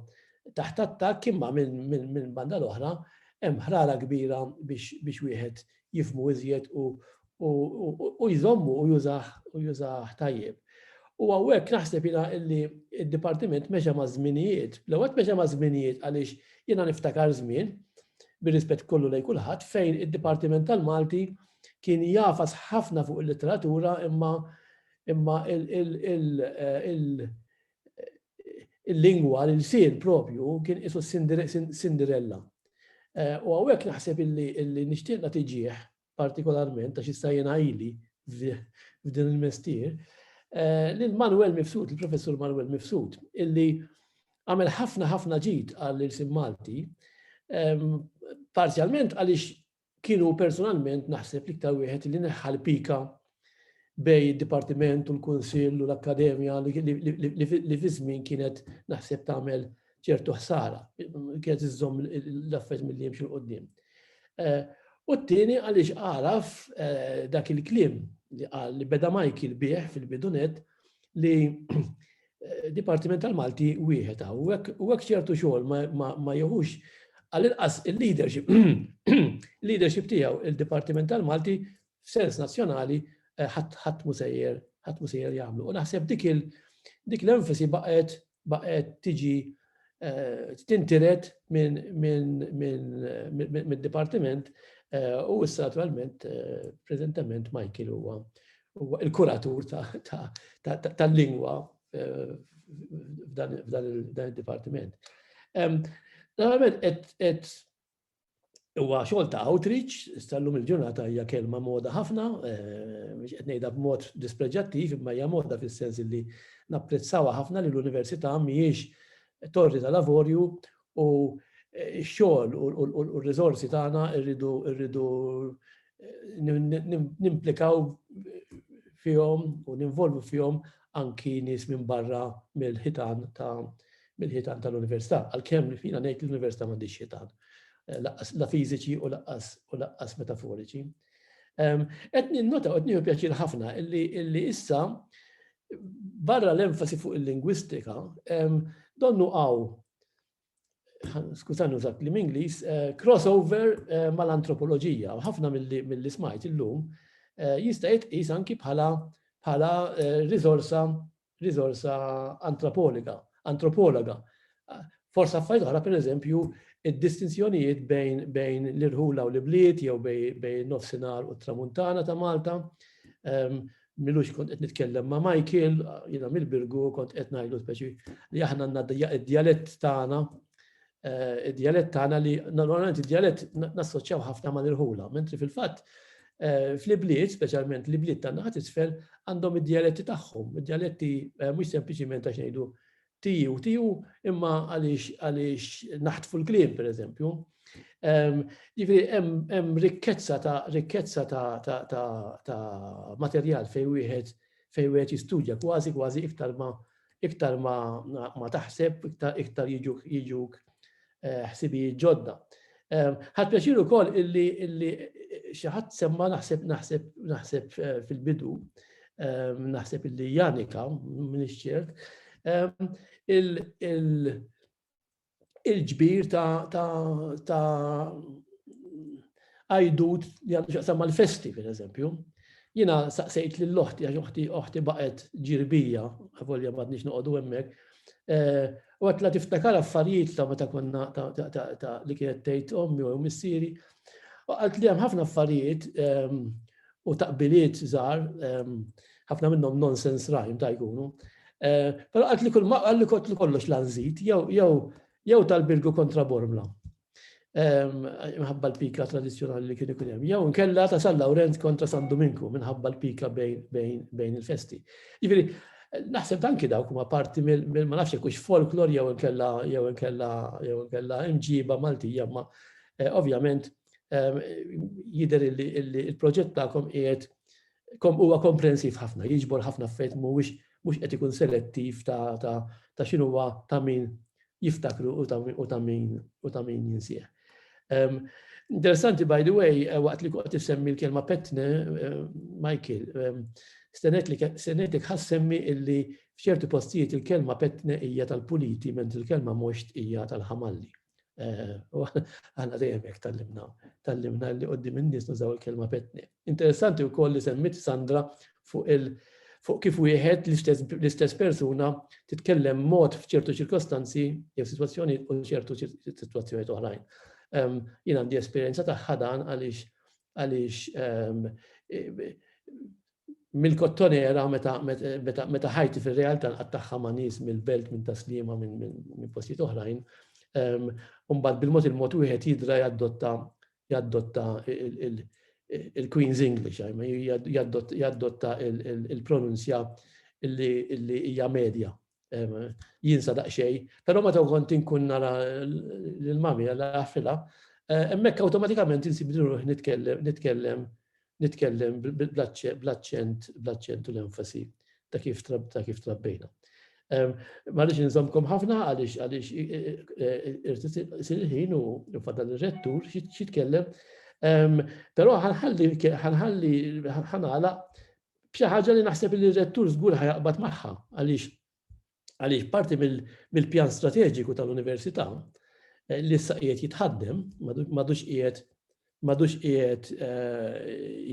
taħt attakk imma minn min, min banda l-oħra hemm ħrara kbira biex, biex wieħed jifmu iżjed u, u jżommu u jużah u jużah tajjeb. U hawnhekk naħseb jiena illi d-dipartiment mexa ma' żminijiet. L-ewwel mexa ma' żminijiet għaliex jiena niftakar żmien, bir-rispett kollu lejn kulħadd, fejn id-Dipartiment tal-Malti kien jafas ħafna fuq il-litteratura imma imma il-lingwa, l-ilsien propju kien isu Cinderella. Eh, u hawnhekk naħseb illi nixtieq nagħti ġieħ partikolarment għax issa jiena ili f'din il-mestier, eh, lil Manuel Mifsud, il-professur Manuel Mifsud, illi għamel ħafna ħafna ġid għall-ilsien Malti, ehm, parzjalment għaliex kienu personalment naħseb l-iktar wieħed li neħħa l-pika bej id-dipartiment u l-kunsill u l-akkademja li fi żmien kienet naħseb tagħmel ċertu ħsara, kienet iżżomm l-affarijiet milli jimxu 'l quddiem. Eh, u t-tieni għaliex għaraf eh, dak il-kliem li qal li beda Michael bih fil-bidunet li Dipartiment tal-Malti wieħed hawn. U hekk ċertu xogħol ma jieħux għall-inqas il-leadership leadership tiegħu il-Dipartiment tal-Malti f'sens nazzjonali eh, ħadd mhu sejjer ħadd mhu sejjer jagħmlu. U naħseb dik il dik l-enfasi baqgħet baqgħet tiġi eh, tintiret minn minn dipartiment eh, u issa naturalment preżentament Michael huwa huwa il-kuratur tal-lingwa eh, f'dan il-dipartiment. Naturalment, qed huwa xogħol ta' outreach, sal-lum il-ġurnata hija kelma moda ħafna, eh, mhux qed ngħidha b'mod dispreġjattiv, imma hija moda fis-sens li napprezzawha ħafna li l-università mhijiex torri tal-avorju u eh, x-xogħol u r-riżorsi tagħna rridu rridu nimplikaw fihom u ninvolvu fihom anki nies minn barra mill-ħitan ta' mill-ħitan tal-università. Għalkemm li fina ngħid l-università m'għandix ħitan, eh, la fiżiċi u laqqas u laqqas metaforiċi. Qed ninnota qed nieħu pjaċir ħafna illi issa barra l-enfasi fuq il-lingwistika, donnu għaw skużani użat li Ingliż, eh, crossover eh, mal-antropoloġija. U ħafna mill-li smajt illum eh, jista' jitqis anki bħala bħala riżorsa riżorsa antropologa, antropologa. Forsa affarijiet oħra, pereżempju, id-distinzjonijiet bejn, bejn l-irħula u l-ibliet jew bejn nofsinhar u t-tramuntana ta' Malta. Ehm, Milux kont qed nitkellem ma' Michael, jiena mill-Birgu, kont qed ngħidlu speċi li aħna għandna id-djalett tagħna, eh, id-djalett tagħna li normalment id-djalett nassoċjaw ħafna mal-irħula, mentri fil-fatt eh, fl-ibliet, speċjalment l-ibliet tan naħat isfel, għandhom id-djaletti tagħhom, id-djaletti eh, mhux sempliċiment għax ngħidu tiju tiju imma għaliex għaliex naħtfu l-kliem pereżempju. Ehm, ġifieri hemm rikkezza ta' rikkezza ta' ta' ta' ta' materjal fejn wieħed fejn wieħed jistudja kważi kważi iktar ma iktar ma, ma taħseb iktar iktar jiġuk jiġuk eh, ħsibijiet ġodda. Ehm, ħadd pjaċir ukoll illi illi xi ħadd semma naħseb naħseb naħseb eh, fil-bidu, ehm, naħseb illi Janika, m'iniex ċert, ehm, il-ġbir ta' ta' għajdut li għandu xaqsam mal-festi, per eżempju. Jina saqsejt lil oħti għax oħti oħti baqgħet ġirbija, għavolja m'għadniex noqogħdu hemmhekk, eh, u għat la tiftakar affarijiet ta' meta konna ta' li kienet tgħid ommi u missieri. U għalt li hemm ħafna affarijiet ehm, u taqbiliet żgħar, ehm, ħafna minnhom nonsense rhyme ta' jkunu. Eh, però għalt li kull ma għalli kont li kollox lanżit, jew jew jew tal-Birgu kontra Bormla. Minħabba l-pika tradizzjonali li kien ikun hemm. Jew inkella ta' San Lawrenz kontra San Duminku minħabba l-pika bejn il-festi. Jiġifieri, naħseb anki dawk huma parti mill ma nafx hekk hux folklor jew inkella jew inkella jew inkella imġiba Maltija, ma eh, ovvjament jidher li il-proġett tagħkom qiegħed huwa komprensiv ħafna, jiġbor ħafna affarijiet mhuwiex mhux qed ikun selettiv ta' ta' ta' x'inhuwa ta' min jiftakru u ta' min u ta' min jinsieħ. Interessanti, by the way, eh, waqt li kont tissemmi l-kelma petne, eh, Michael, stenetlek ħassemmi illi f'ċerti postijiet il-kelma petne hija tal-puliti, mentri il-kelma moxt hija tal-ħamalli. Eh, u aħna dejjem hekk tallimna, tallimna li qoddim in-nies nużaw il-kelma petni. Interessanti wkoll li semmit Sandra fuq il fuq kif wieħed l-istess persuna titkellem mod f'ċertu ċirkostanzi jew sitwazzjonijiet u ċertu sitwazzjonijiet oħrajn. Ehm, jien għandi esperjenza tagħha dan għaliex għaliex ehm, mill-kottonera meta meta meta ħajti fir-realtà nqattagħha ma' nies mill-belt minn taslima minn postijiet oħrajn. Ehm, mbagħad bil-mod il-mod wieħed jidra jaddotta jaddotta il-Queen's English, jaddotta il-pronunzja li hija medja. Jinsa daqsxejn, però meta kont inkun nara lil-mami għal ħafilha, eh, hemmhekk awtomatikament insib ruħ nitkellem nitkellem nitkellem bl-aċċent bl-aċċent u l-enfasi ta' kif ta' kif trabbejna. Ma rridx inżommkom ħafna għaliex għaliex irid il-ħin u fadal ir-rettur xi jitkellem. Però ħanħalli ħanħalli ħanagħlaq b'xi ħaġa li naħseb li r-rettur żgur ħajaqbad magħha għaliex. Għaliex parti mill-pjan strateġiku tal-università eh, li issa qiegħed jitħaddem, m'għadux qiegħed m'għadux qiegħed eh,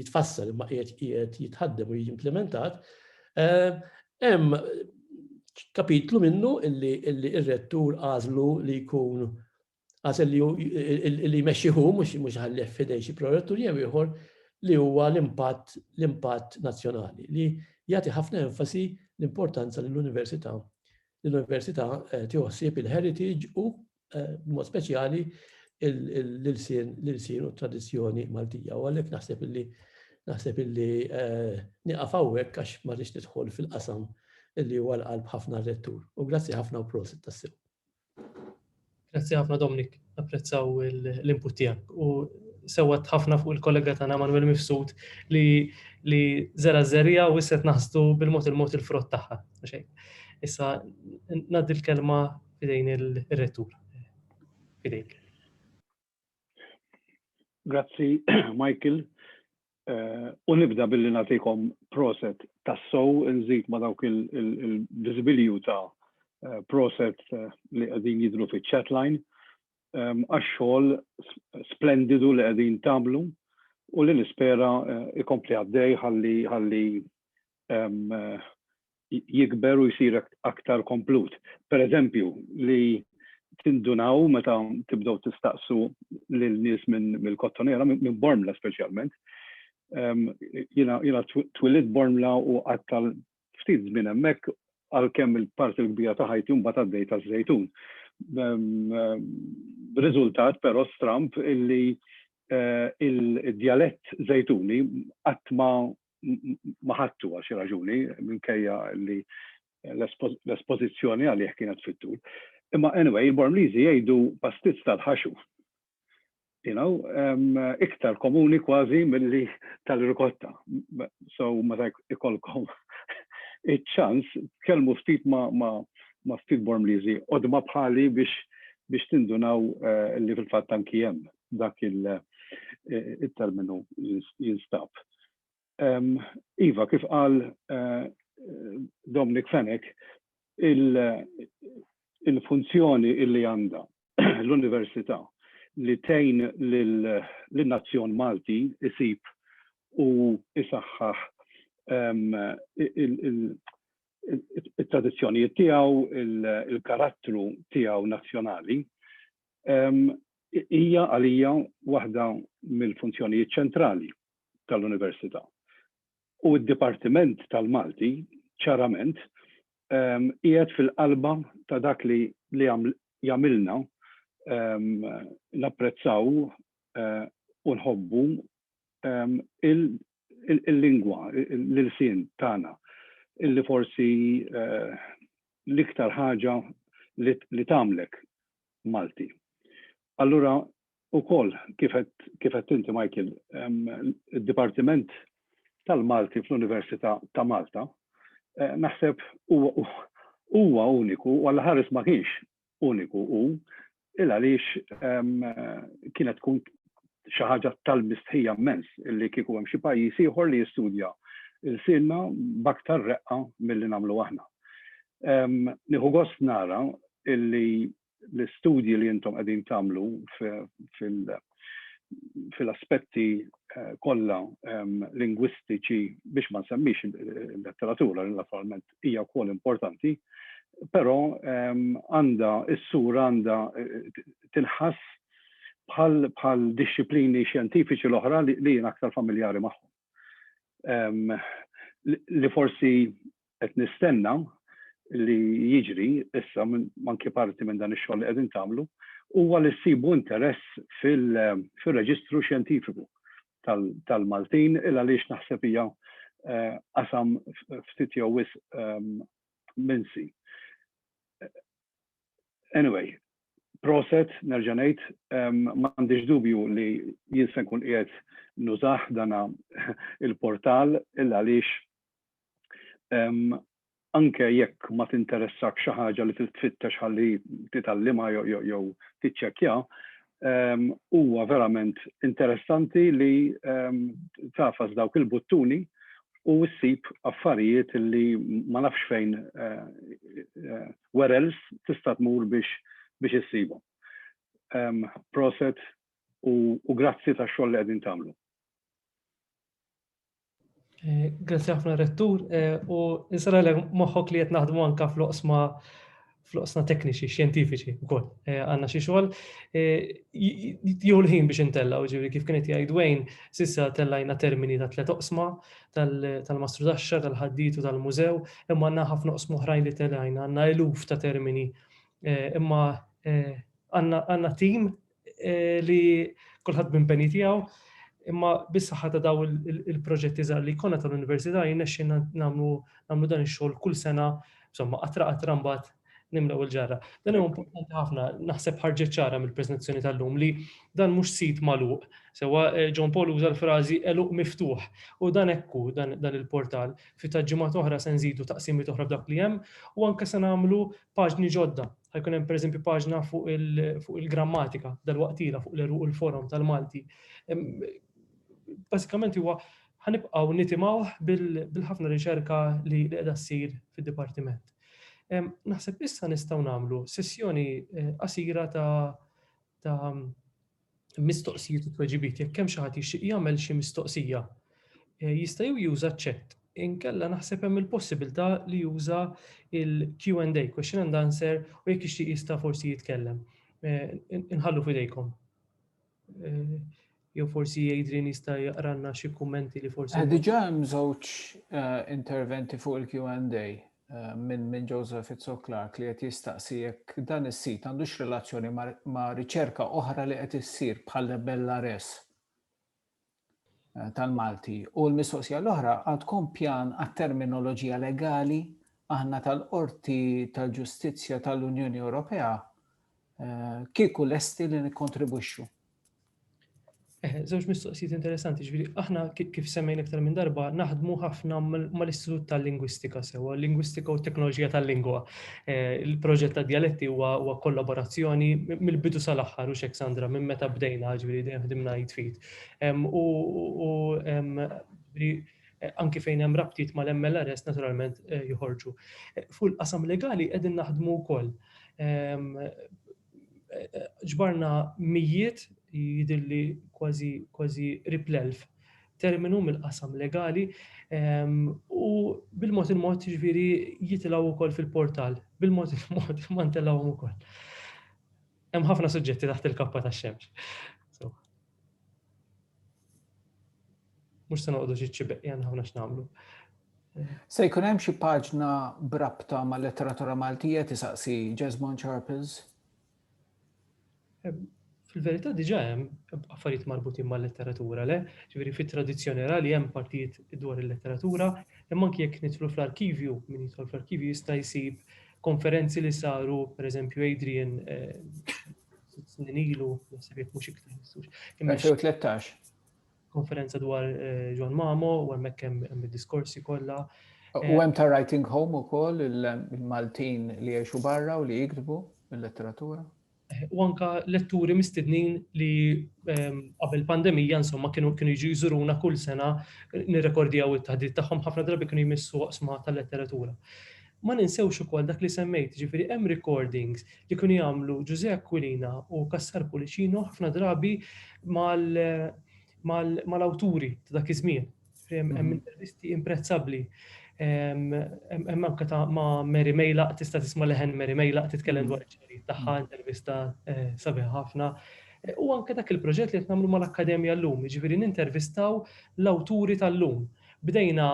jitfassal imma qiegħed qiegħed jitħaddem u jiġi implementat, eh, hemm kapitlu minnu illi ir-rettur għażlu li jkun għażel li jmexxi hu mhux mhux ħallih f'idejn xi prorettur jew ieħor li huwa l-impatt l-impatt nazzjonali li jagħti ħafna enfasi l-importanza li l-università l-università eh, tieħu ħsieb il-heritage u eh, b'mod speċjali l-ilsien l-ilsien u t-tradizzjoni Maltija. U għalhekk naħseb illi naħseb illi eh, nieqaf hawnhekk għax ma rridx nidħol fil-qasam illi huwa l-qalb ħafna r-rettur. U grazzi ħafna u prosit tassew. Grazzi ħafna Dominic, napprezzaw l-input tiegħek u sewwat ħafna fuq il-kollega tagħna Manuel Mifsud li li żera żerja u issa naħsdu bil-mod il-mod il-frott tagħha. Issa ngħaddi l-kelma fidejn il-rettur. Fidejk. Grazzi Michael. Eh, u nibda billi nagħtikom proset tassow nżid ma dawk il-biżbilju ta' eh, proset eh, li qegħdin jidhru fiċ-chat line ehm, għax-xogħol splendidu li qegħdin tagħmlu u li nispera ikompli għaddej ħalli ħalli ehm, jikber u jsir aktar komplut. Per eżempju, li tindunaw meta tibdew tistaqsu lil nies minn mill-Kottonera, minn Bormla speċjalment. Ehm, jiena twilidt Bormla u għattal ftit żmien hemmhekk għalkemm il-parti l-kbira ta' ħajti mbagħad għaddej taż-Żejtun. Ehm, ehm, riżultat però stramp illi eh, il-djalett Żejtuni qatt ma ma ħadtu għal xi raġuni minkejja li l-espożizzjoni għalih kienet fit-tul. Imma anyway, il-Bormliżi jgħidu pastizz tal-ħaxu. You know, um, iktar komuni kważi milli tal-rikotta. So meta ikolkom iċ-ċans, tkellmu ftit ma, ma, ma ftit Bormliżi qodma bħali biex biex tindunaw uh, li fil-fatt anki hemm dak eh, il-terminu jinstab. Iva, kif qal eh, Dominic Fenech, il-funzjoni illi għandha l-università li tgħin lin-nazzjon Malti isib u isaħħaħ il-tradizzjonijiet tiegħu, il-karattru tiegħu nazzjonali, hija għalija waħda mill-funzjonijiet ċentrali tal-Università. U d-Dipartiment tal-Malti ċarament qiegħed fil-qalba ta' dak li jagħmilna napprezzaw u nħobbu il-lingwa, l-ilsien tagħna, illi forsi l-iktar ħaġa li tagħmlek Malti. Allura ukoll kif għedt inti Michael, id-Dipartiment tal-Malti fl-Università ta' Malta eh, naħseb huwa uniku u għal ħares ma kienx uniku hu il għaliex kienet tkun xi ħaġa tal-mistħija immens illi kieku hemm xi pajjiż ieħor li jistudja il-sinna b'aktar reqqa milli nagħmlu aħna. Nieħu gost nara illi l-istudji li intom qegħdin tagħmlu fil-aspetti eh, kollha lingwistiċi biex ma nsemmix il-letteratura li naturalment hija wkoll importanti, però għandha is-sura għandha eh, tinħass bħal bħal dixxiplini xjentifiċi l-oħra li jien aktar familjari magħhom. Li forsi qed nistenna li jiġri issa anki parti minn dan ix-xogħol li qegħdin tagħmlu huwa li ssibu interess fil-reġistru xjentifiku tal-Maltin il għaliex naħseb hija eh, qasam ftit jew wisq ehm, minsi. Anyway, proset, nerġa' ngħid, ehm, m'għandix dubju li jien se nkun qiegħed nużah dana il-portal il għaliex Anke jekk ma tinteressak xi ħaġa li trid tfittex ħalli titgħallimha jew tiċċekkja, huwa verament interessanti li tagħfas dawk il-buttuni. u ssib affarijiet li ma nafx fejn where else tista' tmur biex biex issibhom. Proset u grazzi tax-xogħol li qegħdin tagħmlu. Eh, grazzi ħafna rettur eh, u insaralek moħħok li qed naħdmu anka fl-oqsma fl-oqsma tekniċi, xjentifiċi wkoll. Eh, għandna xi xogħol jieħu l-ħin biex intellgħu, ġifieri kif kienet jgħid Wayne, sissa tellajna termini ta' tliet oqsma tal-Mastru Daxxa, tal-ħaddit u tal-mużew, imma għandna ħafna oqsma oħrajn li tellajna, għandna eluf ta' termini. Imma għandna tim eh, li kulħadd b'impenji tiegħu, imma bis-saħħa ta' daw il-proġetti żgħar li jkollna tal-università jirnexxilna nagħmlu nagħmlu dan ix-xogħol kull sena, insomma qatra qatra mbagħad nimlew il-ġarra. Dan huwa importanti ħafna, naħseb ħarġet ċara mill-preżentazzjoni tal-lum li dan mhux sit magħluq. Sewwa eh, John Paul uża l-frażi eluq miftuħ u dan ekku dan, dan il-portal. Fi ta' ġimgħat oħra se nżidu taqsimiet oħra f'dak li hemm u anke se nagħmlu paġni ġodda Ħa jkun hemm pereżempju paġna fuq il-grammatika dalwaqt ilha fuq l-għeruq u l-forom tal-Malti. Bażikament huwa ħanibqgħu nitimgħuh bil-ħafna riċerka li qiegħda ssir fid-dipartiment. Naħseb issa nistgħu nagħmlu sessjoni eh, qasira ta' ta' mistoqsijiet u tweġibiet. Jekk hemm xi ħadd jixtieq jagħmel xi mistoqsija, eh, jista' jew juża ċ-chat. Inkella naħseb hemm il-possibilità li juża il-Q&A, question and answer, u jekk jixtieq jista' forsi jitkellem. Eh, inħallu f'idejkom. Eh, jew forsi Adrian jista' jaqranna xi kummenti li forsi. Diġà hemm żewġ interventi fuq il-Q&A. Eh, minn min Joseph Itzo Clark li qed jistaqsi jekk dan is-sit għandux relazzjoni ma' riċerka oħra li qed issir bħal Bella Res eh, tal-Malti. U l-mistoqsija l-oħra għandkom pjan għat-terminoloġija legali aħna tal-Qorti tal-Ġustizzja tal-Unjoni Ewropea eh, kieku lesti li nikkontribwixxu. Eh, żewġ mistoqsijiet interessanti, ġifieri aħna kif semmejna iktar minn darba naħdmu ħafna mal-Istitut tal-Lingwistika sewa, lingwistika u teknoloġija tal-lingwa. Eh, il-proġett ta' dialetti huwa kollaborazzjoni mill-bidu sal-aħħar u xek Sandra minn meta bdejna, ġifieri dejjem ħdimna jitfit. U eh, anki fejn hemm rabtiet mal-MLRS naturalment joħorġu. Fuq il-qasam legali qegħdin naħdmu wkoll ġbarna mijiet, jidhirli kważi kważi qrib l-1000 terminu mill-qasam legali ehm, u bil-mod il-mod ġifieri jitilgħu wkoll fil-portal, bil-mod il-mod ma ntellgħuhom ukoll. Hemm ħafna suġġetti taħt il-kappa tax-xemx. Mhux se noqogħdu xi ċibeqqi għandna ħafna x'nagħmlu. Se jkun hemm xi paġna b'rabta mal-letteratura Maltija tisaqsi Jesmond Sharples? Fil-verità diġà hemm affarijiet marbutin mal-letteratura, le? Ġifieri fit-tradizzjoni orali hemm partijiet dwar il-letteratura, imma anki jekk nidħlu fl-arkivju, min jidħol fl-arkivju jista' jsib konferenzi li saru, pereżempju Adrian eh, snin ilu, naħseb jekk mhux iktar. 2013. Konferenza dwar eh, John Mamo u hemmhekk hemm id-diskorsi kollha. U eh, hemm ta' Writing Home ukoll il-Maltin li jgħixu barra u li jiktbu il-letteratura. Eh, u anka letturi mistednin li ehm, qabel pandemija insomma kienu kienu jiġu jżuruna kull sena nirrekordjaw it-taħdit tagħhom ħafna drabi kienu jmissu oqsma tal-letteratura. Ma ninsewx ukoll dak li semmejt, ġifieri hemm recordings li kienu jagħmlu Ġużè Aquilina u Cassar Pullicino ħafna drabi mal-awturi ta' dak iż-żmien. Hemm mhm. intervisti imprezzabbli. Hemm anke ta' ma' Mary Mejlaq, tista' tisma' leħen Mary Mejlaq titkellem mhm. dwar iċ-ċerijiet tagħha, mhm. intervista eh, sabiħa ħafna. Eh, u anke dak il-proġett li qed nagħmlu mal-Akkademja llum, jiġifieri nintervistaw l-awturi tal-lum. Bdejna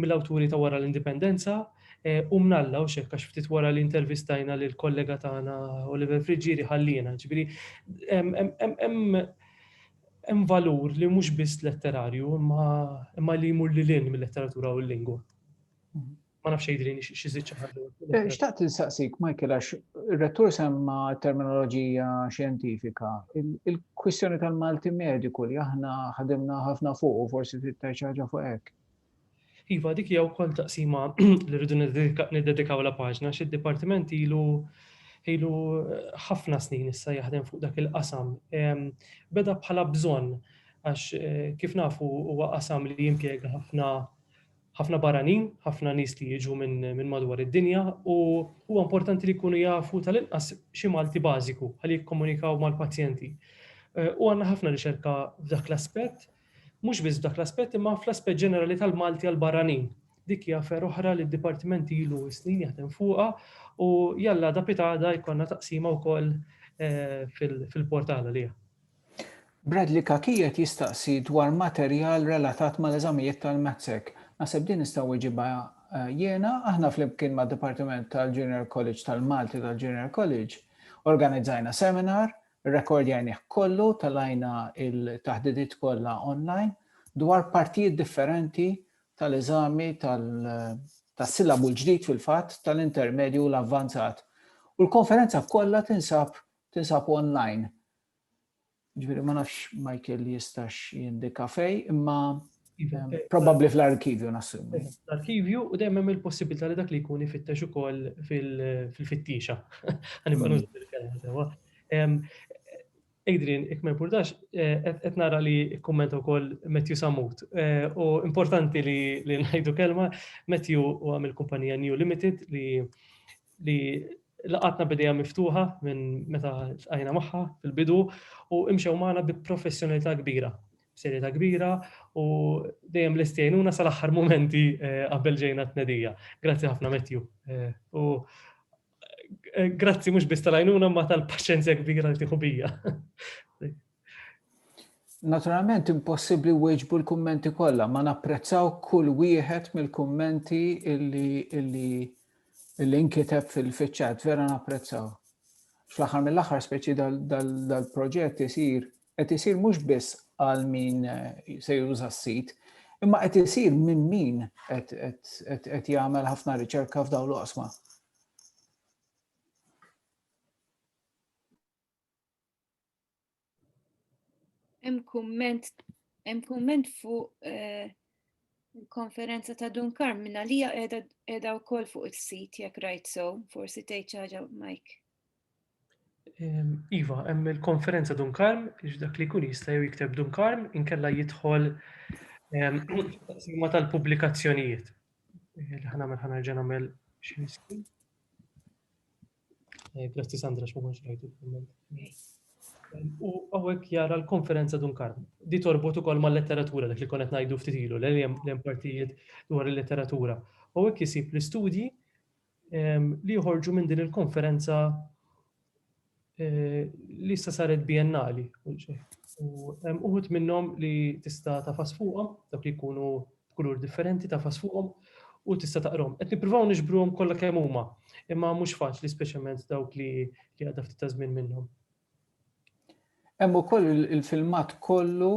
mill-awturi ta' wara l-Indipendenza, u mnalla u xekk għax ftit wara li intervistajna lil kollega tagħna Oliver Friggieri ħalliena. Ġifieri hemm valur li mhux biss letterarju imma li jmur lil hinn mill-letteratura u l-lingwa. Mhm. Ma nafx Adrian xi żid xi ħaġa. Eh, xtaqt insaqsik, Michael, għax ir-rettur semma terminoloġija xjentifika. Il-kwistjoni tal-Malti mediku li aħna ħadimna ħafna fuq u forsi trid tgħid xi ħaġa fuq hekk. Iva, dik hija wkoll taqsima li rridu niddedikaw la paġna xi d-dipartiment ilu ilu ħafna snin issa jaħdem fuq dak il-qasam. Beda bħala bżonn għax eh, kif nafu huwa qasam li jimpjega ħafna ħafna barranin, ħafna nies li jiġu minn madwar id-dinja u huwa importanti li jkunu jafu tal-inqas xi Malti bażiku ħalli jikkomunikaw mal-pazjenti. Eh, u għandna ħafna riċerka f'dak l-aspett, mhux biss f'dak l-aspett imma fl-aspett ġenerali tal-Malti għal barranin. Dik hija fer oħra li d-dipartiment ilu snin jaħdem fuqha u jalla da pitada jkollna taqsima wkoll eh, fil-portal għalija. Bradley Cachia qed jistaqsi dwar materjal relatat mal-eżamijiet tal-MATSEC. Naħseb din nista' weġibha eh, jiena, aħna flimkien mad-Dipartiment tal-Junior College tal-Malti tal-Junior College organizzajna seminar, rekordjajnih kollu, talajna il-taħdidiet kollha online dwar partijiet differenti tal-eżami tas-sillabu l-ġdid fil-fatt tal-intermedju u l-avvanzat. U l-konferenza kollha tinsab tinsab online. Ġifieri ma nafx Michael jistax jindika fej, imma iva, ehm, eh, probabbli fl-arkivju nassumi. Eh, l-arkivju u dejjem hemm il-possibilità li dak li jkun ifittex ukoll fil-fittixa. Ħanibqa' mm. nuża il-kelma sewa. Ehm, Adrian, ik ma importax, eh, qed nara li kkummenta wkoll Matthew Samut. U importanti li ngħidu kelma, Matthew huwa mill-kumpanija New Limited li li laqatna bidejha miftuħa minn meta ltqajna magħha fil-bidu u imxew magħna bi professjonalità kbira, b'serjetà kbira u dejjem lesti jgħinuna sal-aħħar mumenti eh, qabel ġejna t-tnedija. Grazzi ħafna Matthew. Eh, u eh, grazzi mhux biss tal-għajnuna ma tal-paċenzja kbira li tieħu bija. Naturalment impossibbli wieġbu l-kummenti kollha, ma napprezzaw kull wieħed mill-kummenti illi illi illi nkiteb fil-chat, vera napprezzaw. Fl-aħħar mill-aħħar speċi dal-proġett isir qed isir mhux biss għal min eh, se juża s-sit, imma qed isir minn min qed jagħmel ħafna riċerka f'dawn l-oqsma. Hemm kumment hemm kumment fuq eh, il-konferenza ta' Dun Karm minn għalija qiegħda wkoll fuq is-sit jekk rajt so, forsi tgħid xi ħaġa Mike. Iva, hemm il-konferenza Dun Karm, dak li jkun jista' jew jikteb Dun Karm, inkella jidħol taqsima tal-pubblikazzjonijiet. Eh, li ħanamel ħanerġa' nagħmel xi Eh, grazzi Sandra, x'ma kontx rajtu il-kumment. U hawnhekk jara l-konferenza Dun Karm. Di torbot ukoll mal-letteratura dak li konet ngħidu ftit ilu, li hemm partijiet dwar il-letteratura. Hawnhekk isib l-istudji ehm, li joħorġu minn din il-konferenza eh, li issa saret biennali. U hemm uħud minnhom li tista' tafas fuqhom, dawk li jkunu b'kulur differenti tafas fuqhom u tista' taqrom. Qed nippruvaw niġbruhom kollha kemm huma, imma mhux faċli speċjalment dawk li li għadha ftit ta' żmien minnhom. Hemm ukoll il-filmat kollu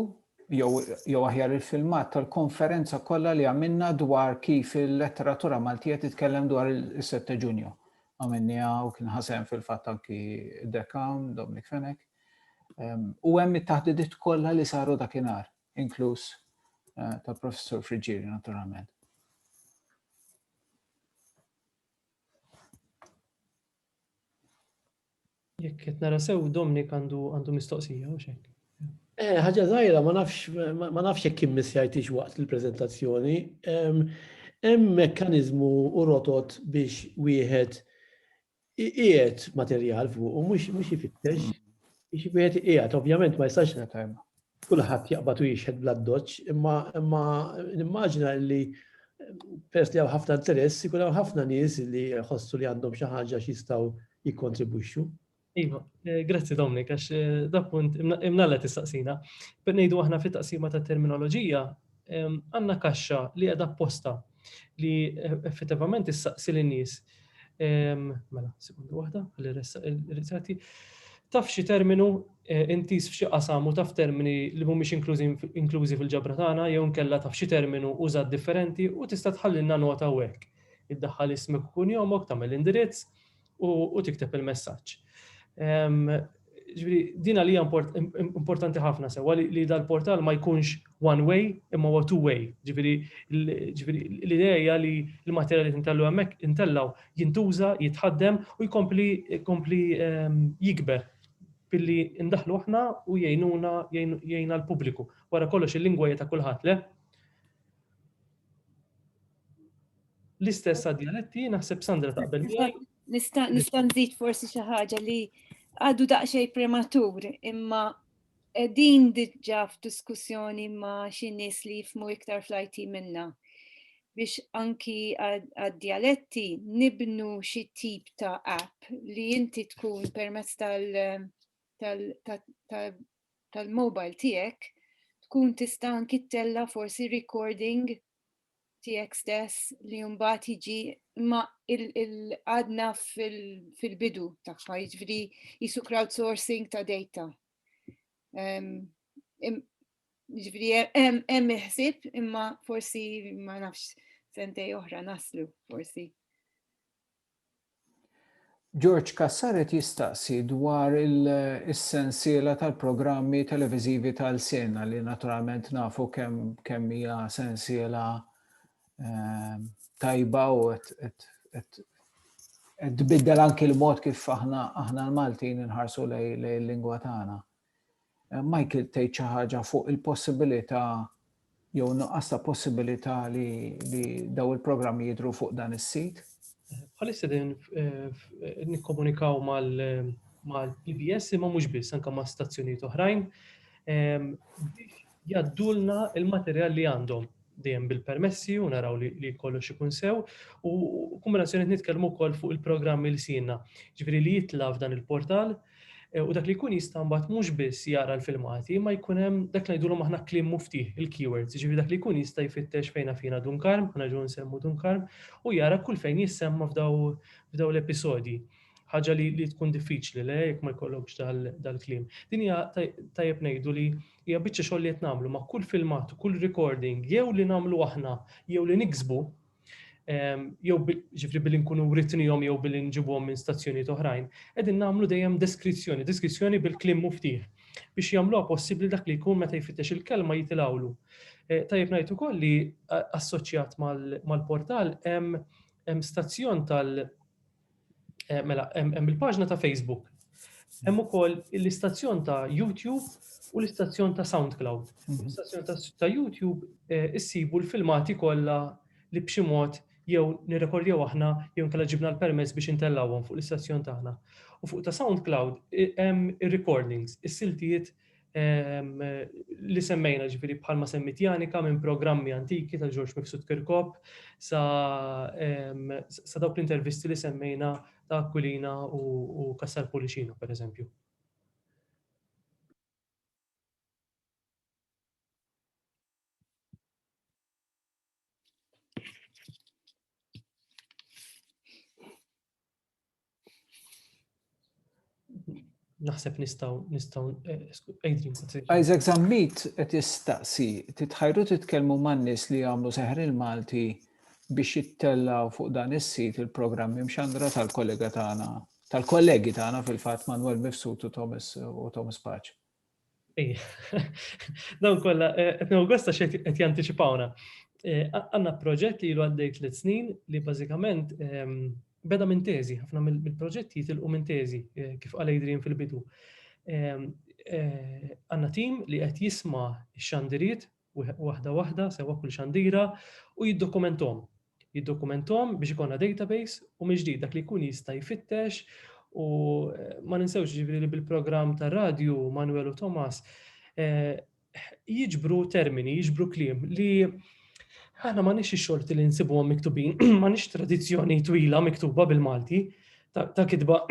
jew aħjar il-filmat tal-konferenza kollha li għamilna dwar kif il-letteratura Maltija titkellem dwar il-7 Ġunju. Għamilniha u kien ħasem fil-fatt anki dekan Dominic Fenech. Ehm, u hemm it-taħdidiet kollha li saru dakinhar, inkluż eh, tal-Professur Friġġieri naturalment. Jekk qed nara sew Dominic għandu għandu mistoqsija u xek. Eh, ħaġa żgħira ma nafx ma nafx jekk immissjajtix waqt il-preżentazzjoni. Hemm mekkaniżmu u rotot biex wieħed iqiegħed materjal fuq u mhux mhux ifittex biex wieħed iqiegħed. Ovvjament ma jistax kulħadd jaqbad u jixħet bla doċċ, imma imma nimmaġina li peress li hawn ħafna interess, ikun hawn ħafna nies li jħossu li għandhom xi ħaġa x'jistgħu jikkontribwixxu. Iva, eh, grazzi Dominic, għax eh, da punt imnalla tistaqsina. Per ngħidu aħna fit-taqsima ta' terminoloġija, għandna kaxxa li qiegħda apposta li eh, effettivament issaqsi lin-nies. Mela, sekonda waħda, ħalli ressaq il-ritratti. Taf xi terminu intiż f'xi qasam u taf termini li mhumiex inklużi fil-ġabra tagħna jew inkella taf xi terminu użat differenti u tista' tħallilna nota hawnhekk. Iddaħħal ismek u kunjomok, tagħmel indirizz u tikteb il-messaġġ. Ġifieri din għalija importanti ħafna sewwa li dal-portal ma jkunx one way imma huwa two way. Ġifieri l-idea hija li l-materjal li tintellu hemmhekk intellaw jintuża, jitħaddem u jkompli jkompli jikber billi ndaħlu aħna u jgħinuna jgħinna l-pubbliku. Wara kollox il-lingwa hija ta' kulħadd, le? L-istess għad-djaletti, naħseb Sandra taqbel miegħi. Nista' nista' nżid forsi xi ħaġa li għadu daqsxejn prematur, imma qegħdin diġà f'diskussjoni ma' xi nies li jifhmu iktar fl-IT minna biex anki għad-djaletti nibnu xi tip ta' app li inti tkun permezz tal-mobile tiegħek tkun tista' anki ttella' forsi recording tiegħek stess li mbagħad jiġi imma għadna fil-bidu tagħha, jiġifieri jisu crowdsourcing ta' data. Jiġifieri hemm il-ħsieb imma forsi ma nafx sentej oħra naslu forsi. George Cassar qed jistaqsi dwar is-sensiela tal-programmi televiżivi ta' lsienna li naturalment nafu kemm kemm hija sensiela ehm, tajba u qed tbiddel anki l-mod kif aħna aħna l-Maltin inħarsu lej il-lingwa tagħna. Eh, Michael tgħid xi ħaġa fuq il-possibilità jew nuqqas ta' possibilità li, li daw il-programmi jidhru fuq dan is-sit? Bħalissa din eh, nikkomunikaw mal-PBS imma mhux biss anke ma' stazzjonijiet oħrajn ehm, biex jaddulna il-materjal li għandhom dejjem bil-permessi u naraw li, li kollox ikun sew u kombinazzjoni nitkellmu wkoll fuq il-programmi li sinna. Ġifieri li jitla f'dan il-portal eh, u dak li jkun jista' mbagħad mhux biss jara l-filmati, imma jkun hemm dak li ngħidulhom aħna kliem muftih, il-keywords, ġifieri dak li jkun jista' jfittex fejn fina Dun Karm, aħna ġew nsemmu Dun Karm, u jara kull fejn jissemma f'daw f'daw l-episodji. Ħaġa li, li tkun diffiċli le jekk ma jkollokx dal-kliem. Din hija tajjeb ngħidu li hija biċċa xogħol li qed nagħmlu ma' kull filmat, kull recording, jew li nagħmlu aħna, jew li niksbu, ehm, jew ġifri billi nkunu writnihom jew billi nġibuhom minn stazzjonijiet oħrajn, qegħdin nagħmlu dejjem deskrizzjoni, deskrizzjoni bil-kliem muftih biex jagħmluha possibbli dak li jkun meta jfittex il-kelma jitilgħulu. Eh, tajjeb ngħid ukoll li eh, assoċjat mal-portal hemm stazzjon tal- Eh, mela, hemm il-paġna ta' Facebook. Hemm ukoll l-istazzjon ta' YouTube u l-istazzjon ta' SoundCloud. Mhm. L-istazzjon ta' YouTube eh, issibu l-filmati kollha li b'xi mod jew nirrekordjaw aħna jew nkella ġibna l-permess biex intellawhom fuq l-istazzjon tagħna. U fuq ta' SoundCloud eh, hemm ir-recordings, is-siltijiet li semmejna ġifiri bħalma semmit Janika minn programmi antiki ta' George Mifsud Kirkop sa, sa dawk l-intervisti li semmejna ta' Aquilina u, u Cassar Policino, per eżempju. Naħseb nistgħu nistgħu eh, Adrian. Isaac Zammit qed jistaqsi, titħajru titkellmu man-nies li jagħmlu seħer il-Malti biex jittellgħu fuq dan is-sit il-programmi mxandra tal-kollega tagħna, tal-kollegi tagħna fil-fatt Manuel Mifsud u Thomas u Thomas Pace. Dawn kollha eh, qed nieħu gost għax qed jantiċipawna. Eh, għandna proġett li ilu għaddej tliet snin li bażikament ehm, beda minn teżi, ħafna mill-proġetti jitilqu minn teżi, eh, kif qal Adrian fil-bidu. Ehm, għandna tim li qed jisma' x-xandiriet waħda waħda, sewa kull xandira, u jiddokumenthom. Jiddokumenthom biex ikollna database u mill-ġdid dak li jkun jista' jfittex u eh, ma ninsewx ġifieri li bil-programm tar-radju Manuel u Thomas eh, jiġbru termini, jiġbru kliem li aħna ma nix ix-xorti li nsibuhom miktubin, ma nix tradizzjoni twila miktuba bil-Malti, ta' kitba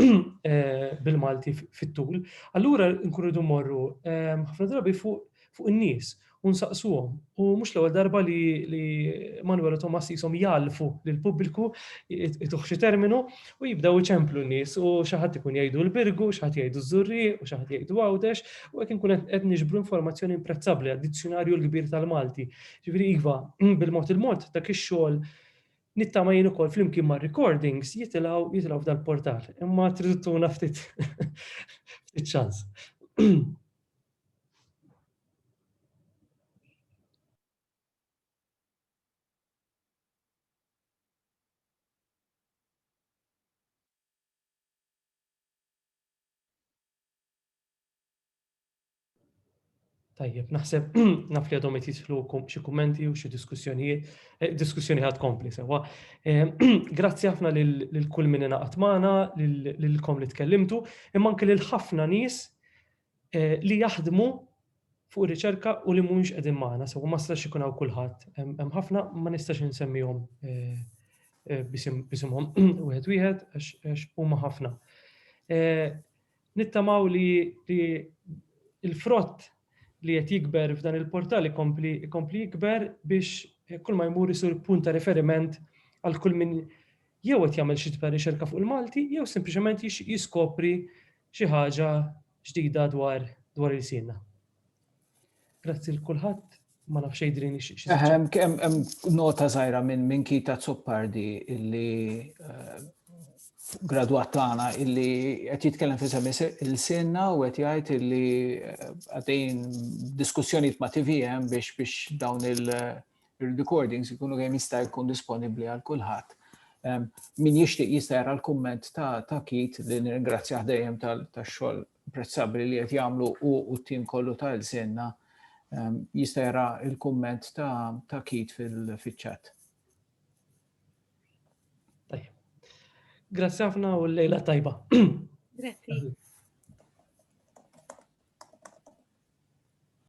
eh, bil-Malti fit-tul. Allura nkunu rridu morru ħafna drabi fuq fuq in-nies u nsaqsuhom. U mhux l-ewwel darba li, li Manuel u Thomas jisom jalfu lill-pubbliku ituh xi terminu u jibdew iċemplu n-nies u xi ħadd ikun jgħidu l-Birgu, xi ħadd jgħidu ż-Żurrieq u xi ħadd jgħidu Għawdex u hekk inkun qed niġbru informazzjoni imprezzabbli għad-dizzjunarju l-kbir tal-Malti. Ġifieri iva, bil-mod il-mod dak ix-xogħol nittama jien ukoll flimkien ma' recordings jitilgħu jitilgħu f'dal-portal. Imma tridu tuna ftit ftit ċans. Tajjeb, naħseb naf li għadhom qed jidħlu xi kummenti u xi diskussjonijiet, eh, diskussjoni ħad kompli sewwa. Eh, grazzi ħafna lil kull min ingħaqad magħna, lilkom li tkellimtu, imma anke lil ħafna nies eh, li jaħdmu fuq riċerka u li mhumiex qegħdin magħna, sewa ma stax ikun hawn kulħadd. Hemm ħafna ma nistax insemmihom bisimhom wieħed wieħed għax huma ħafna. Nittamaw li l-frott li qed jikber f'dan il-portal ikompli ikompli jikber biex kull ma jmur isir punt ta' riferiment għal kull min jew qed jagħmel xi tip riċerka fuq il-Malti jew sempliċement jiskopri xi ħaġa ġdida dwar dwar ilsienna. Grazzi l kulħadd, ma nafx Adrian xi. Hemm nota żgħira minn minn Kita Zoppardi illi eh, gradwat tagħna illi qed jitkellem fi semmi il-sinna u qed jgħid illi eh, għaddejn diskussjonijiet ma' TVM biex biex dawn il-recordings ikunu kemm jista' jkun disponibbli għal kulħadd. Min jixtieq jista' jara l-kumment ta' ta' Keith li nirringrazzjah dejjem tax-xogħol imprezzabbli li qed jagħmlu hu u t-tim kollu ta' Ilsienna ehm, jista' jara l-kumment ta', ta Keith fil-chat. Tajjeb. Grazzi ħafna u l-lejla tajba. Grazzi.